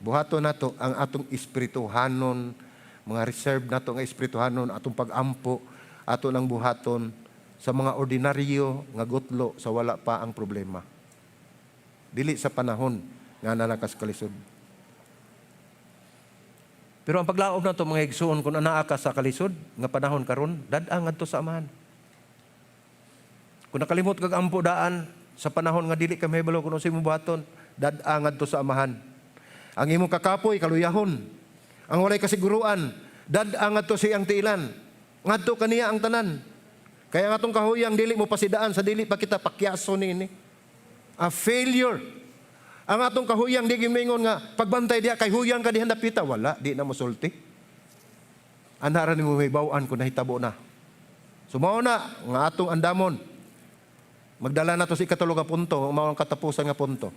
Buhaton nato ang atong espirituhanon, mga reserve nato nga espirituhanon, atong pag-ampo, ato nang buhaton sa mga ordinaryo nga gutlo sa wala pa ang problema. Dili sa panahon nga nalakas kalisod. Pero ang paglaom nato, mga igsuon, kung anaa ka sa kalisod nga panahon karon, dad-a ngadto sa Amahan. Kung nakalimot kag ampo daan sa panahon nga dili ka mahibalo kung unsay imong buhaton, dad-a ngadto sa Amahan. Ang imong kakapoy kaluyahon. Ang walay kasiguruan, dad-a ngadto sa iyang tiilan. Ngadto kaniya ang tanan. Kaya ang atong kahuyang dili mo pasidaan sa dili pa kita pakyaso niini. A failure. Ang atong kahuyang di gimingon nga pagbantay diha kay huyang ka diha dapita, wala, di na mosulti. Ana ra nimo mahibaw-an kung nahitabo na. So mao na nga atong andamon. Magdala na to sa ikatulo nga punto, mao ang katapusan nga punto.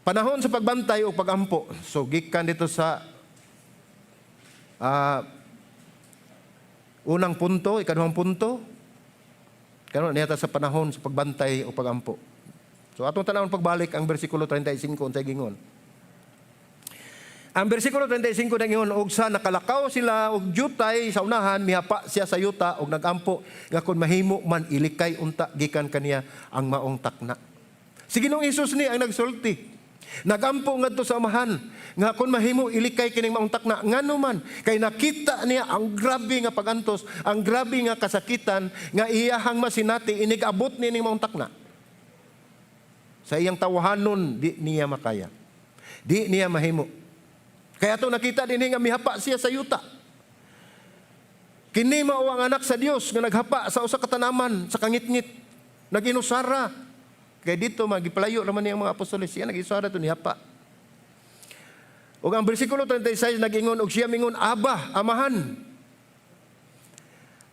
Panahon sa pagbantay o pagampo. So gikan dito sa unang punto, ikaduhang punto, karon niya ta sa panahon sa pagbantay o pagampo. So atong tanawon pagbalik ang bersikulo 35, unsay gingon. Ang bersikulo 35 ningon, og sa nakalakaw sila og jutay sa unahan, mihapa siya sa yuta og nagampo nga kung mahimo man, ilikay unta gikan kaniya ang maong takna. Si Ginoong Hesus ni ang nagsulti. Nagampo ngadto sa Amahan nga kung mahimo, ilikay kining maong takna. Ngano man? Kay nakita niya ang grabe nga pagantos, ang grabe nga kasakitan nga iyahang masinati inig abot nining maong takna. Sa iyang tawahanon, di niya makaya. Di niya mahimo. Kaya ito nakita din nga mihapa siya sa yuta. Kini mao ang anak sa Dios nga naghapa sa usa ka tanaman sa kangitngit. Naginusara. Kay dito magipalayo naman niyang mga apostoles, siya naginusara to, nihapa. Ug ang bersikulo 36 nagingon, og siya mingon, "Aba, Amahan.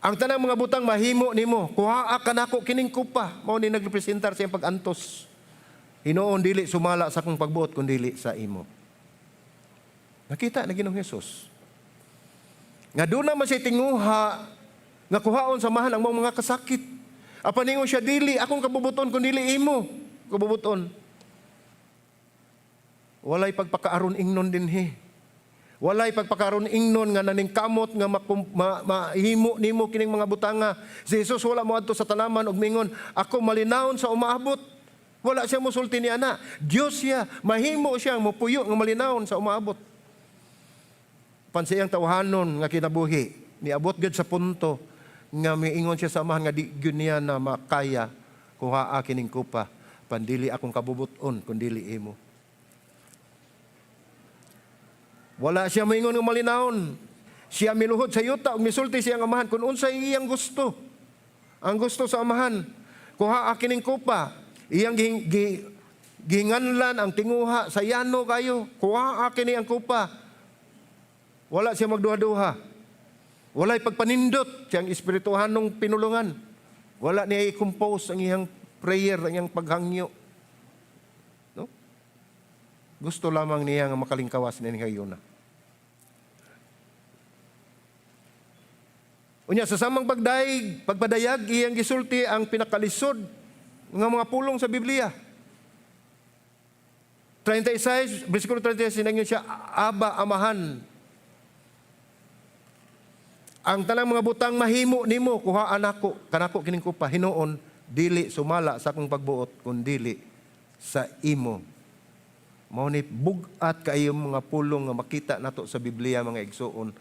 Ang tanang mga butang mahimo nimo, kuhaa kanako kining kupa." Mao ni nagrepresentar sa iyang pag-antos. "Hinuon, dili sumala sa akong pagbuot kun dili sa imo." Nakita na Ginoong Hesus nga doon naman siya tinguha nga kuhaon sa Amahan ang mga kasakit. Apan ningon siya, "Dili akong kabubuton kun dili imo kabubuton." Walay pagpakaaron ingnon dinhi. Walay pagpakaaron ingnon nga naningkamot nga mahimo nimo kining mga butanga. Si Jesus wala mo adto sa tanaman og mingon, "Ako malinawon sa umaabot." Wala siya musulti ni ana. Dios siya, mahimo siya mopuyo nga malinawon sa umaabot. Pan siyang tawhanon nga kinabuhi, niabot gyud sa punto nga miingon siya sa Amahan nga di gyud niya na makaya, "Kuhaa kining kupa, pandili akong kabubuton kun dili imo." Wala siya moingon nga malinawon. Siya miluhod sa yuta ug misulti siya ang Amahan kung unsay iyang gusto. Ang gusto sa Amahan, kuhaa kining kupa. Iyang gihinganlan ang tinguha sa yano kayo. "Kuhaa kini ang kupa." Wala siya magduha-duha. Walay pagpanindot siyang espirituhanong pinulungan. Wala niya i-compose ang iyang prayer, ang iyang paghangyo. Gusto lamang niya nga makalingkawas nining higayuna. Unya sa samang pagdayeg, pagpadayag, iyang gisulti ang pinakalisod nga mga pulong sa Biblia. 36, versikulo 36, sinangyon siya, "Aba, Amahan. Ang tanang mga butang mahimo nimo, kuhaan nako, kanako kining kupa, hinuon, dili sumala sa akong pagbuot, kun dili sa imo." Mao ni bug-at kaayo mga pulong nga makita nato sa Biblia, mga igsuon,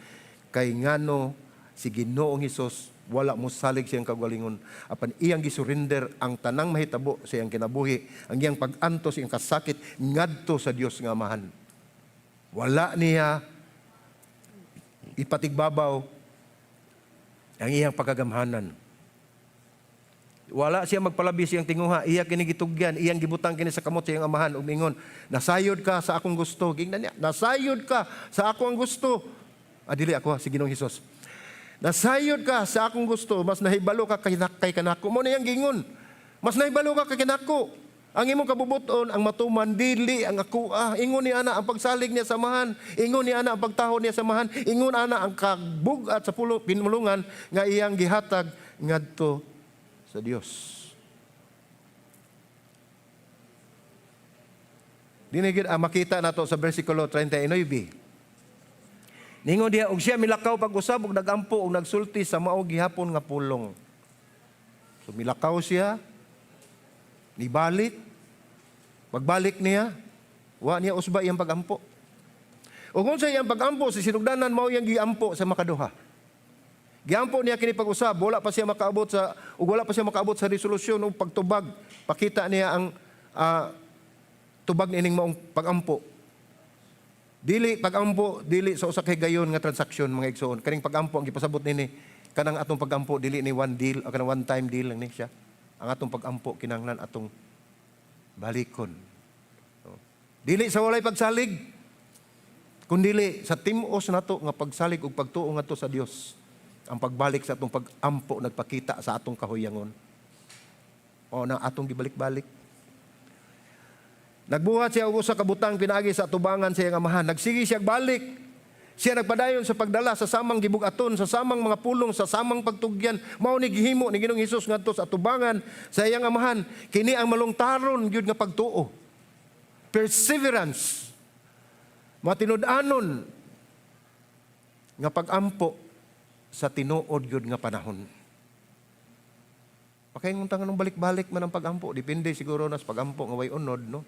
kay ngano si Ginoong Hesus wala mo salig siyang kagalingon, apan iyang gisurrender ang tanang mahitabo sa iyang kinabuhi, ang iyang pag-antos, iyang kasakit ngadto sa Dios nga Amahan. Wala niya ipatigbabaw ang iyang pagkagamhanan. Wala siya magpalabi siyang tinguha, iya kini gitugyan, iyang gibutang kini sa kamot sa iyang Amahan ug mingon, "Nasayod ka sa akong gusto." Gingnan niya, "Nasayod ka sa akong gusto." Ah, dili ako, si Ginoong Hesus. "Nasayod ka sa akong gusto, mas nahibalo ka kay kanako." Mao na iyang gingon. "Mas nahibalo ka kay kanako. Ang imong kabubuton ang matuman, dili ang ako ah." Ingon ni ana ang pagsalig niya sa Amahan. Ingon ni ana ang pagtaho niya sa Amahan. Ingon ana ang kabugat sa pulo pinulungan nga iyang gihatag ngadto sa Dios. Dinhi gyud ang makita nato sa versikulo 39. Ningon diha, "Ug siya milakaw pag-usab ug nagampo ug nagsulti sa mao gihapon nga pulong." So milakaw siya, nibalik, pagbalik niya, wa niya usba iyang pagampo. Ug kung sa iyang pagampo sa sinugdanan, mao iyang giampo sa makaduha. Giampo niya kini pag-usab, wala pa siya makaabot sa resolusyon o pagtubag. Pakita niya ang tubag niining maong pagampo. Dili pagampo, dili sa usa ka higayon nga transaksyon, mga igsoon. Kaning pagampo ang gipasabot nini, kanang atong pagampo dili ni one deal o kanang one time deal lang ni siya. Ang atong pagampo kinahanglan atong balikon. No? Dili sa walay pagsalig, kundili sa tim-os nato nga pagsalig ug pagtuo ngadto sa Dios. Ang pagbalik sa atong pagampo nagpakita sa atong kahuyangon. O na atong gibalik-balik. Nagbuhat siya og usa ka butang pinaagi sa atubangan sa iyang Amahan. Nagsige siya balik. Siya nagpadayon sa pagdala sa samang gibug-aton, sa samang mga pulong, sa samang pagtugyan. Mao ni gihimo ni Ginoong Hesus ngadto sa atubangan sa iyang Amahan. Kini ang malungtaron gyud nga pagtuo. Perseverance. Matinud-anon nga pagampo sa tinuod gyud nga panahon. Pakaingon ta nganong balik-balik man ang pagampo. Depende siguro na sa pagampo nga way unod, no?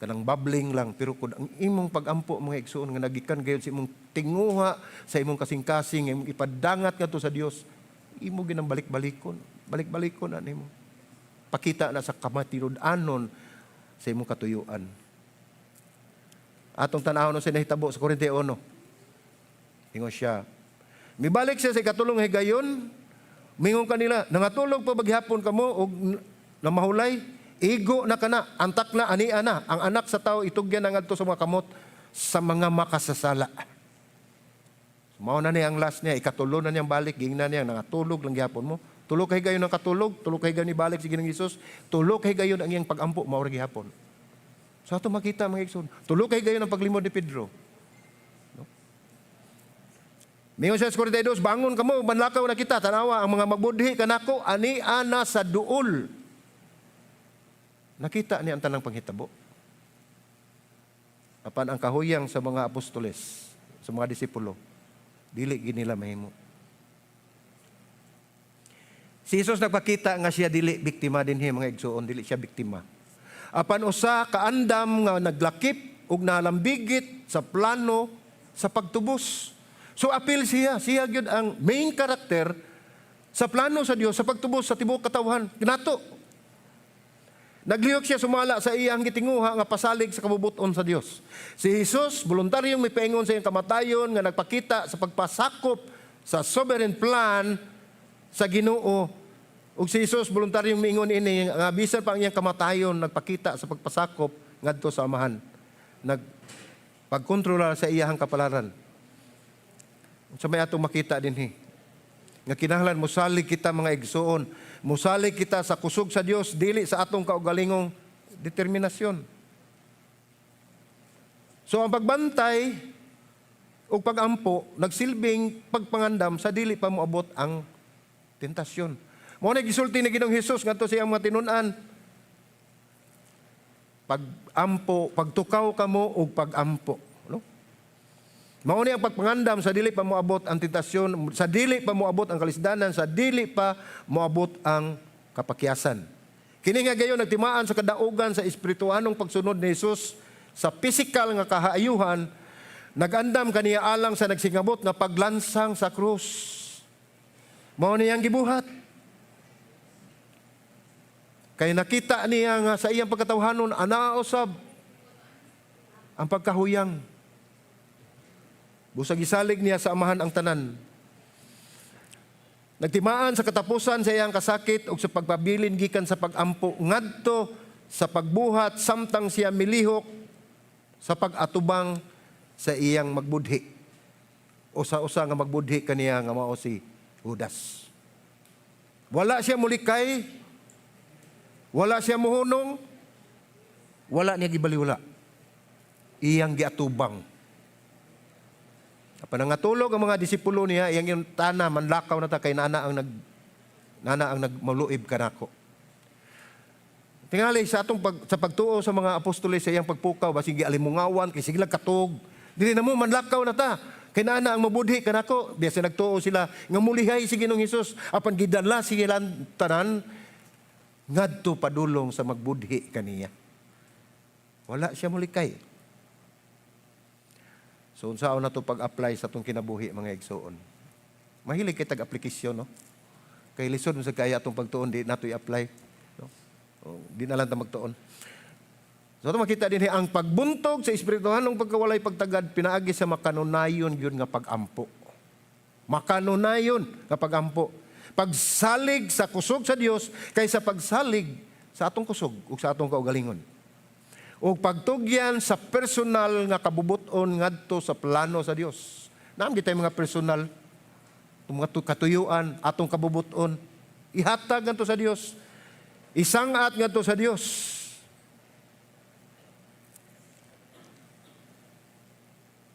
Kanang bubbling lang, pero kung ang imong pagampo, mga igsuon, nga nagikan gayud sa imong tinguha, sa imong kasing-kasing, imong ipadangat ngadto sa Dios, imo ginang balik-balikon. Balik-balikon na nimo. Pakita na sa kamatinud-anon sa imong katuyuan. Atong tan-awon sa nahitabo sa 41. Ingon siya, mibalik siya sa ikatulong higayon, mingon kanila, "Nangatulog pa maghapon kamo og namahulay? Igo na kana, antak na, ania na, ang Anak sa Tao itugyan na ngadto sa mga kamot sa mga makasasala." So, mao na niya ang last niya, ikatulo na niyang balik, gingnan niya, "Nangatulog lang gihapon mo." Tulo ka higayon ang katulog, tulo ka higayon ibalik si Ginoong Hesus, tulo ka higayon ang iyang pagampo, mao ra gihapon. So ato makita, mga igsoon, tulo ka higayon ang paglimod ni Pedro. No? Mingon siya sa 42, "Bangon kamo, manlakaw na kita, tanawa, ang mga magbudhi kanako, ani ana sa duol." Nakita niya ang tanang panghitabo. Apan ang kahuyang sa mga apostoles, sa mga disipulo, dili gid nila mahimo. Si Jesus nagpakita nga siya dili biktima dinhi, mga igsuon, dili siya biktima. Apan usa kaandam nga naglakip ug nalambigit sa plano sa pagtubos. So apil siya, siya gyud ang main character sa plano sa Dios sa pagtubos sa tibuok katawhan. Kinato. Naglihok siya sumala sa iyang gitinguha nga pasalig sa kabubuton sa Dios. Si Jesus voluntaryong mipaingon sa iyang kamatayon nga nagpakita sa pagpasakop sa sovereign plan sa Ginoo. Ug si Jesus voluntaryong miingon ini nga bisan pa ang iyang kamatayon nagpakita sa pagpasakop ngadto sa Amahan. Nagpagkontrola sa iyang kapalaran. Sa may atong makita dinhi nga kinahanglan mosalig kita, mga igsuon, mosalig kita sa kusog sa Dios, dili sa atong kaugalingong determinasyon. So ang pagbantay ug pagampo nagsilbing pagpangandam sa dili pa moabot ang tentasyon. Mao na gisulti ni Ginoong Hesus ngadto sa iyang mga tinun-an, "Pagampo, pagtukaw kamo ug pagampo," no? Mao ni ang pagpangandam sa dili pa moabot ang tentasyon, sa dili pa moabot ang kalisdanan, sa dili pa moabot ang kapakyasan. Kini nga gayon nagtimaan sa kadaugan sa espirituhanong pagsunod ni Jesus sa pisikal nga kahaayuhan, nagandam kaniya alang sa nagsingabot nga paglansang sa krus. Mao niyang gibuhat. Kay nakita niya nga sa iyang pagkatawhanon, anaa usab ang pagkahuyang. Busag gisalig niya sa Amahan ang tanan. Nagtimaan sa katapusan sa iyang kasakit ug sa pagpabilin gikan sa pagampo ngadto sa pagbuhat samtang siya milihok sa pag-atubang sa iyang magbudhi o sa usa nga magbudhi kaniya nga mao si Judas. Wala siya mulikay, wala siya muhunong, wala niya gibaliwala. Iyang giatubang. Apan nangatulog ang mga disipulo niya, iyang yung tana, "Manlakaw na ta kay nana ang nagmaluib kanako." Tingali sa atong sa pagtuo sa mga apostoles sa iyang pagpukaw, basin gialimungawan kay sige lang katog. "Dili na mo, manlakaw na ta. Kay nana ang mabudhi kanako." Biya sa nagtuo sila nga mulihay si Ginoong Hesus apan gidala silang tanan ngadto padulong sa magbudhi kaniya. Wala siya mulikay. So unsaon na to pag-apply sa atong kinabuhi, mga igsoon? Mahilig kay tag-aplikasyon, no? Kay lisod mo sa kaya atong pagtuon di nato i-apply, no? O, di na lang ta magtuon. So ito makita din ang pagbuntog sa espirituhanong pagkawalay pagtagad pinaagi sa makanunayon yun nga pagampo. Makanunayon nga pagampo. Pagsalig sa kusog sa Dios kaysa pagsalig sa atong kusog ug sa atong kaugalingon. Ug pagtugyan sa personal nga kabubuton ngadto sa plano sa Dios. Naam gitay mga personal mga katuyuan, atong kabubuton, ihatag ngadto sa Dios. Isangat ngadto sa Dios.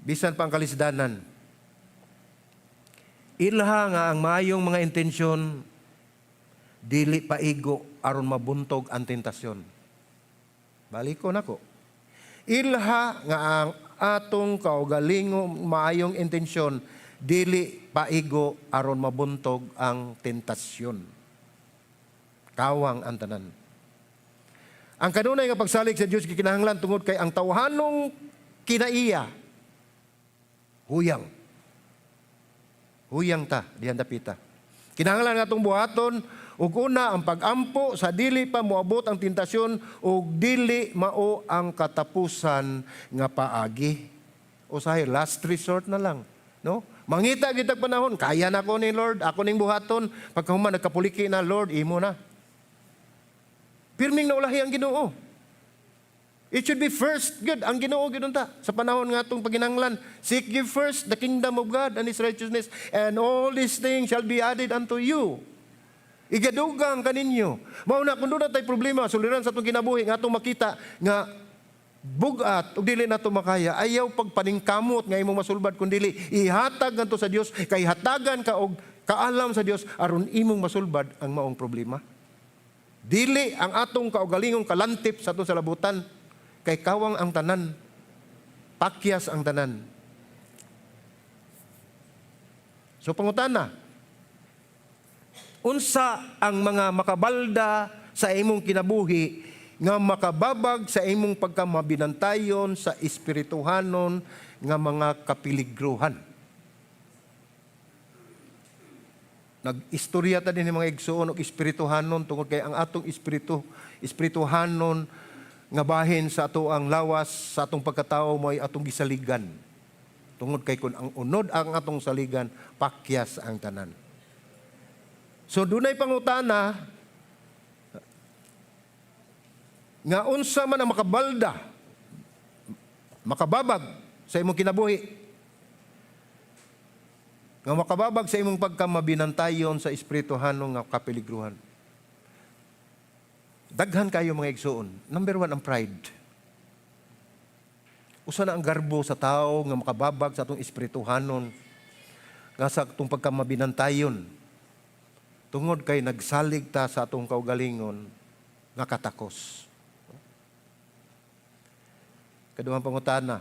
Bisan pa ang kalisdanan. Ilha nga ang maayong mga intensyon dili paigo aron mabuntog ang tentasyon. Baliko nako. Ilha nga ang atong kaugalingong maayong intensyon dili paigo aron mabuntog ang tentasyon. Kawang ang tanan. Ang kanunay nga pagsalig sa Dios gikinahanglan tungod kay ang tawhanong kinaiya huyang. Huyang ta dihan dapita. Kinahanglan nga atong buhaton ug una ang pagampo sa dili pa moabot ang tentasyon ug dili mao ang katapusan nga paagi. Usahay last resort na lang, no? Mangita gitag panahon, "Kaya na ko ni Lord, ako ning buhaton." Pagkahuman nagkapuliki na, "Lord, imo na." Pirming naulahi ang Ginoo. It should be first good ang Ginoo gyud unta sa panahon nga atong paginanglan. Seek ye first the kingdom of God and His righteousness, and all these things shall be added unto you. Igadugang kaninyo. Mao na kung doon tay problema, suliran sa atong kinabuhi nga atong makita nga bugat ug dili nato makaya, ayaw pagpaningkamot nga imong masulbad kun dili ihatag ngadto sa Dios kay hatagan ka og kaalam sa Dios aron imong masulbad ang maong problema. Dili ang atong kaugalingong kalantip sa atong salabutan kay kawang ang tanan. Pakyas ang tanan. So pangutana, unsa ang mga makabalda sa imong kinabuhi nga makababag sa imong pagkamabinantayon sa espirituhanon nga mga kapiligruhan? Nag-istorya ta din mga igsuon og espirituhanon tungod kay ang atong espiritu, espirituhanon nga bahin sa ato ang lawas, sa atong pagkatao, mo'y atong gisaligan. Tungod kay kun ang unod ang atong saligan, pakyas ang tanan. So dunay pangutana nga unsa man ang makabalda, makababag sa imong kinabuhi nga makababag sa imong pagkamabinantayon sa espirituhanon nga kapiligruhan. Daghan kayo, mga igsuon. Number one, ang pride. Usa na ang garbo sa tao nga makababag sa atong espirituhanon, nga sa atong pagkamabinantayon. Tungod kay nagsalig ta sa atong kaugalingon nga katakos. Kaduhang pangutana.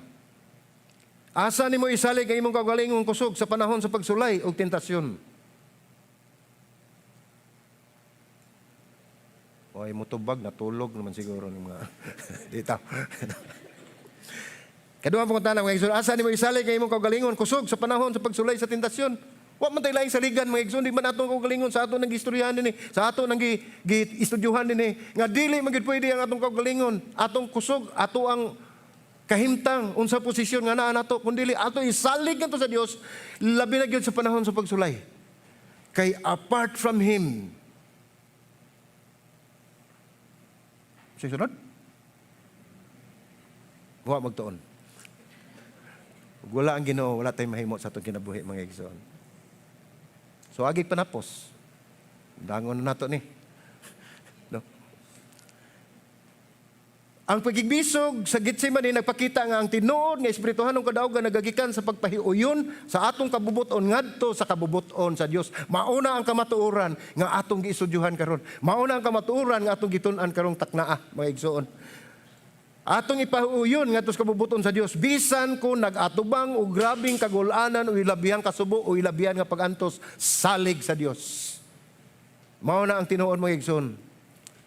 Asa nimo isalig ang imong kaugalingong kusog sa panahon sa pagsulay o tentasyon? Oy, mutubag, natulog naman siguro ng mga dito. Kaduhang pangutana, mga igsoon, asa nimo isalig ang imong kaugalingon kusog sa panahon sa pagsulay sa tentasyon? Wa man tay laing saligan, mga igsoon, di man atong kaugalingon sa ato nang gistoryahan dinhi, sa ato nang gi-estudyuhan dinhi, nga dili man gyud pwede ang atong kaugalingon, atong kusog, ato ang kahimtang unsa posisyon nga naa nato, kun dili ato isalig ngadto sa Dios, labi na gyud sa panahon sa pagsulay. Kay apart from Him, sa sunod, wa magtuon. Ug wala ang Ginoo, wala tayong mahimo sa atong kinabuhi, mga igsoon. So agi panapos. Dangon na nato ni. No? Ang pagigbisog sa Getsemane nagpakita nga ang tinuod nga espirituhanong kadaugan nagagikan sa pagpahiuyon sa atong kabubuton ngadto sa kabubuton sa Dios. Mauna ang kamatuoran nga atong giistudyuhan karon. Mauna ang kamatuoran nga atong gitun-an karong taknaa, mga igsoon. Atong ipahuyon ngadto sa kabubuton sa Dios bisan kung nag-atubang og grabing kagulanan o ilabihang kasubo o ilabihan nga pagantos, salig sa Dios. Mao na ang tinuod, mga igsoon.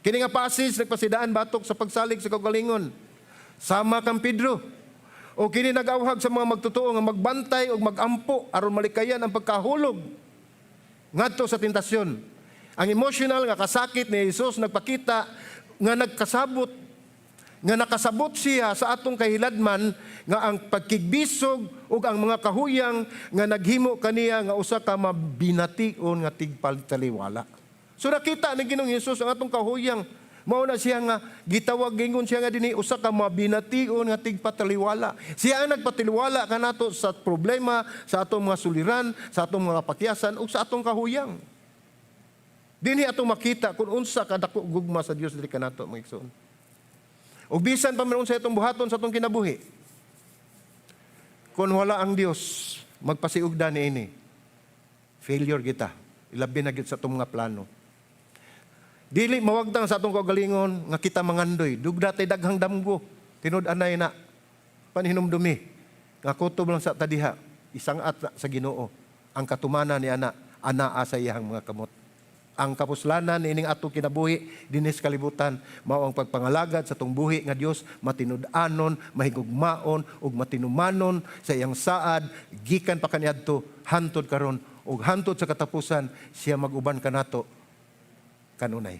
Kini nga passage nagpasidaan batok sa pagsalig sa kaugalingon. Sama kang Pedro. O kini nag-awhag sa mga magtotoo nga magbantay o magampo aron malikayan ang pagkahulog ngadto sa tentasyon. Ang emotional nga kasakit ni Jesus nagpakita nga nakasabot siya sa atong kahiladman nga ang pagkigbisog ug ang mga kahuyang nga naghimo kaniya nga usa ka mabination nga tigpataliwala. So nakita ni Ginoong Hesus ang atong kahuyang. Mao na siya nga gitawag, gingon siya nga dinhi usa ka mabination nga tigpataliwala. Siya ang nagpataliwala kanato sa problema, sa atong mga suliran, sa atong mga pakyasan ug sa atong kahuyang. Dinhi atong makita kung unsa kadako gugma sa Dios diri kanato, mga igsoon. Ug bisan pa man unsa itong buhaton sa atong kinabuhi, kung wala ang Dios, magpasiugda niini. Failure kita. Ilabi na gyud sa atong mga plano. Dili mawagtang sa atong kaugalingon nga kita mangandoy. Dugda tay daghang damgo. Tinud-anay na panhinumdumi. Nga kutob lang sa tadiha, isang at sa Ginoo. Ang katumanan ni ana, anaa sa iyang mga kamot. Ang kapuslanan niining atong kinabuhi dinis kalibutan mao ang pagpangalagad sa atong buhi nga Dios, matinud-anon, mahigugmaon ug matinumanon sa iyang saad gikan pa kaniadto hantod karon ug hantod sa katapusan, siya mag-uban kanato kanunay.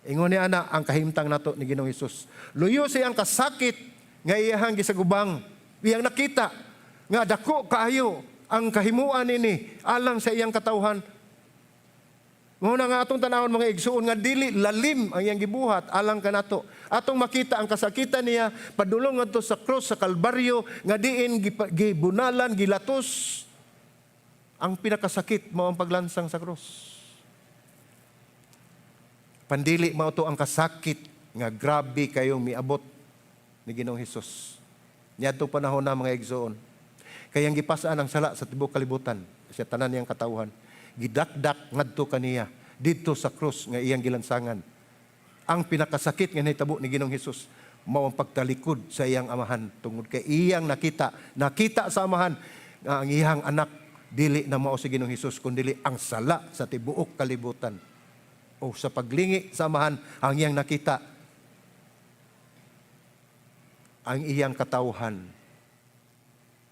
Ingon ni ana ang kahimtang nato ni Ginoong Hesus. Luyo sa iyang kasakit nga iyahang gisagubang, iyang nakita nga dako kaayo ang kahimuan nini alang sa iyang katawhan. Mao na nga atong tanawon, mga igsuon, nga dili lalim ang iyang gibuhat alang kanato. Atong makita ang kasakitan niya padulong ngadto sa cross sa Kalbaryo nga diin gibunalan, gilatos. Ang pinakasakit mao ang paglansang sa cross. Pandili mao to ang kasakit nga grabe kayong miabot ni Ginoong Hesus. Niadtong panahon na, mga igsoon. Kay ang gipasaan ang sala sa tibuok kalibutan, sa tanan niyang katawhan. Gidakdak ngadto kaniya didto sa krus nga iyang gilansangan. Ang pinakasakit nga nahitabo ni Ginoong Hesus mao ang pagtalikod sa iyang amahan tungod kay iyang nakita, nakita sa amahan nga ang iyang anak dili na mao si Ginoong Hesus kundi ang sala sa tibuok kalibutan. O sa paglingi sa amahan, ang iyang nakita ang iyang katawhan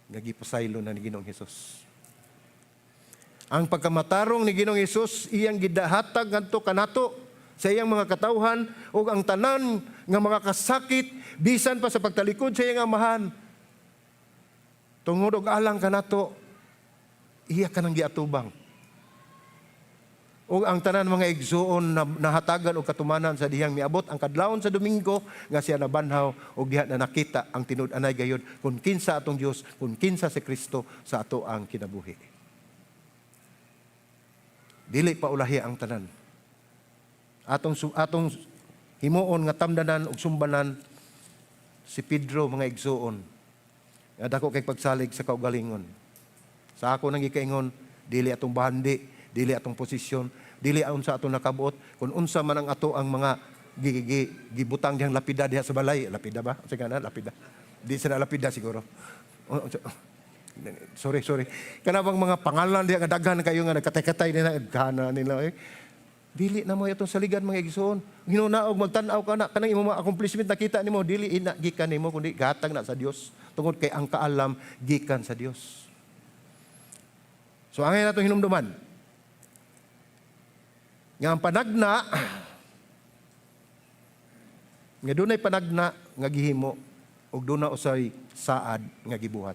nga gipasaylo na ni Ginoong Hesus. Ang pagkamatarong ni Ginoong Hesus iyang gidahatag ngadto kanato sa iyang mga katawhan ug ang tanan nga mga kasakit bisan pa sa pagtalikod sa iyang amahan tungod og alang kanato, iya kanang giatubang. Ug ang tanan, mga igsuon, na nahatagan og katumanan sa dihang miabot ang kadlawon sa Domingo nga siya nabanhaw ug diha na nakita ang tinud-anay gayod kung kinsa atong Dios, kung kinsa si Kristo sa ato ang kinabuhi. Dili pa ulahi ang tanan. Atong himuon nga tamdanan ug sumbanan Si Pedro, mga igsuon, nga dako kay pagsalig sa kaugalingon. Sa ako nang gikaingon, dili atong bandi, dili atong posisyon, dili unsa atong nakabuot, kung unsa man ang ato ang mga gibutang dihang lapida diha sa balay. Lapida ba? Sige na, lapida. Di sila lapida siguro. Oh, sorry, sorry. Kana bang mga pangalan diha nga daghan kayo nga nagkatay-katay nila, kana nila eh. Dili na mo itong saligan, mga igsoon. Hinunaog magtan-aw ka na kanang imong mga accomplishment nakita nimo, dili ina gikan nimo kundi gatag na sa Dios tungod kay ang kaalam gikan sa Dios. So angay natong hinumduman nga ang panagna, nga dunay panagna nga gihimo ug duna usay saad nga gibuhat.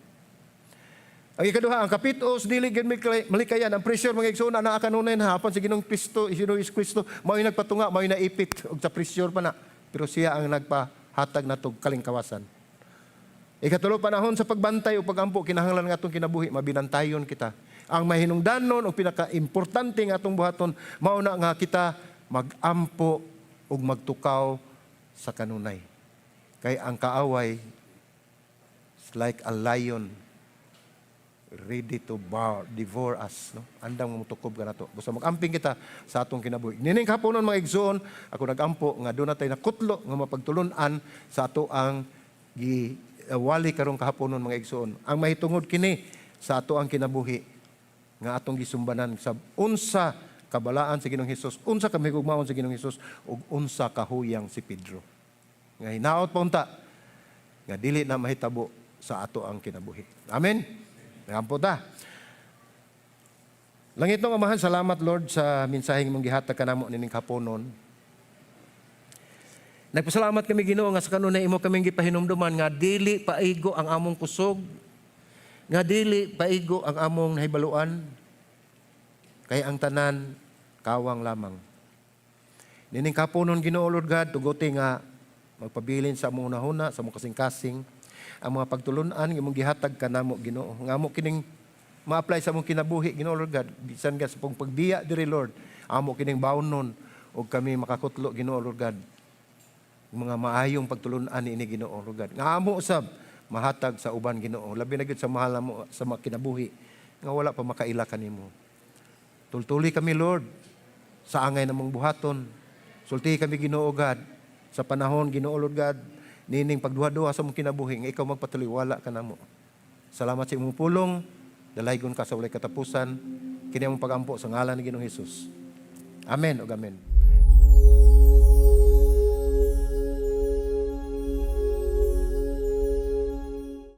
Ang ikaduha, ang kapitos, dili gyud malikayan. Ang pressure, mga igsoon, naa kanunay na apan si Ginoong Kristo, si Ginoong Kristo, mao'y nagpatunga, mao'y naipit og sa pressure pa na. Pero siya ang nagpahatag natog kalingkawasan. Ikatulo, panahon sa pagbantay o pagampo, kinahanglan nga atong kinabuhi, mabinantayon kita. Ang mahinungdanon o pinaka-importante nga atong buhaton, mao na nga kita magampo ug magtukaw sa kanunay. Kay ang kaaway is like a lion ready to devour us, no? Andam nga mutukob ka nato. Basta mag-amping kita sa atong kinabuhi. Nining kahaponon, mga igsoon, ako nagampo nga duna tay nakutlo nga mapagtulun-an sa ato ang giwali karong kahaponon, mga igsoon. Ang mahitungod kini sa ato ang kinabuhi nga atong gisumbanan sa unsa kabalaan sa Ginoong Hesus, unsa ka mahigugmaon sa Ginoong Hesus ug unsa kahuyang si Pedro. Nga hinaot pa unta nga dili na mahitabo sa ato ang kinabuhi. Amen. Nagampo ta. Langitnong Amahan, salamat, Lord, sa mensaheng imong gihatag kanamo nining kahaponon. Nagpasalamat kami, Ginoo, nga sa kanunay imo kaming gipahinumduman nga dili paigo ang among kusog, nga dili paigo ang among nahibaluan, kay ang tanan kawang lamang. Nining kahaponon, Ginoo Lord God, tuguti nga magpabilin sa among hunahuna, sa among kasing-kasing, ang mga pagtulunan nga imong gihatag kanamo, Ginoo. Nga amo kining ma-apply sa among kinabuhi, Ginoo Lord God, bisan ka sa pong pagbiya diri, Lord, amo kining bawnon ug kami makakutlo, Ginoo Lord God, mga maayong pagtulunan niini, Ginoo Lord God. Nga amo usab mahatag sa uban, Ginoo, labi na gyud sa mahal mo sa mga kinabuhi nga wala pa makaila kanimo. Tultuli kami, Lord, sa angay namong buhaton. Sultihi kami, Ginoo God, sa panahon, Ginoo Lord God, nining pagduha-duha sa mong kinabuhi nga ikaw magpatuliwala kanamo. Salamat sa imong pulong, dalaygon ka sa walay katapusan. Kini among pagampo sa ngalan ni Ginoong Hesus. Amen ug amen.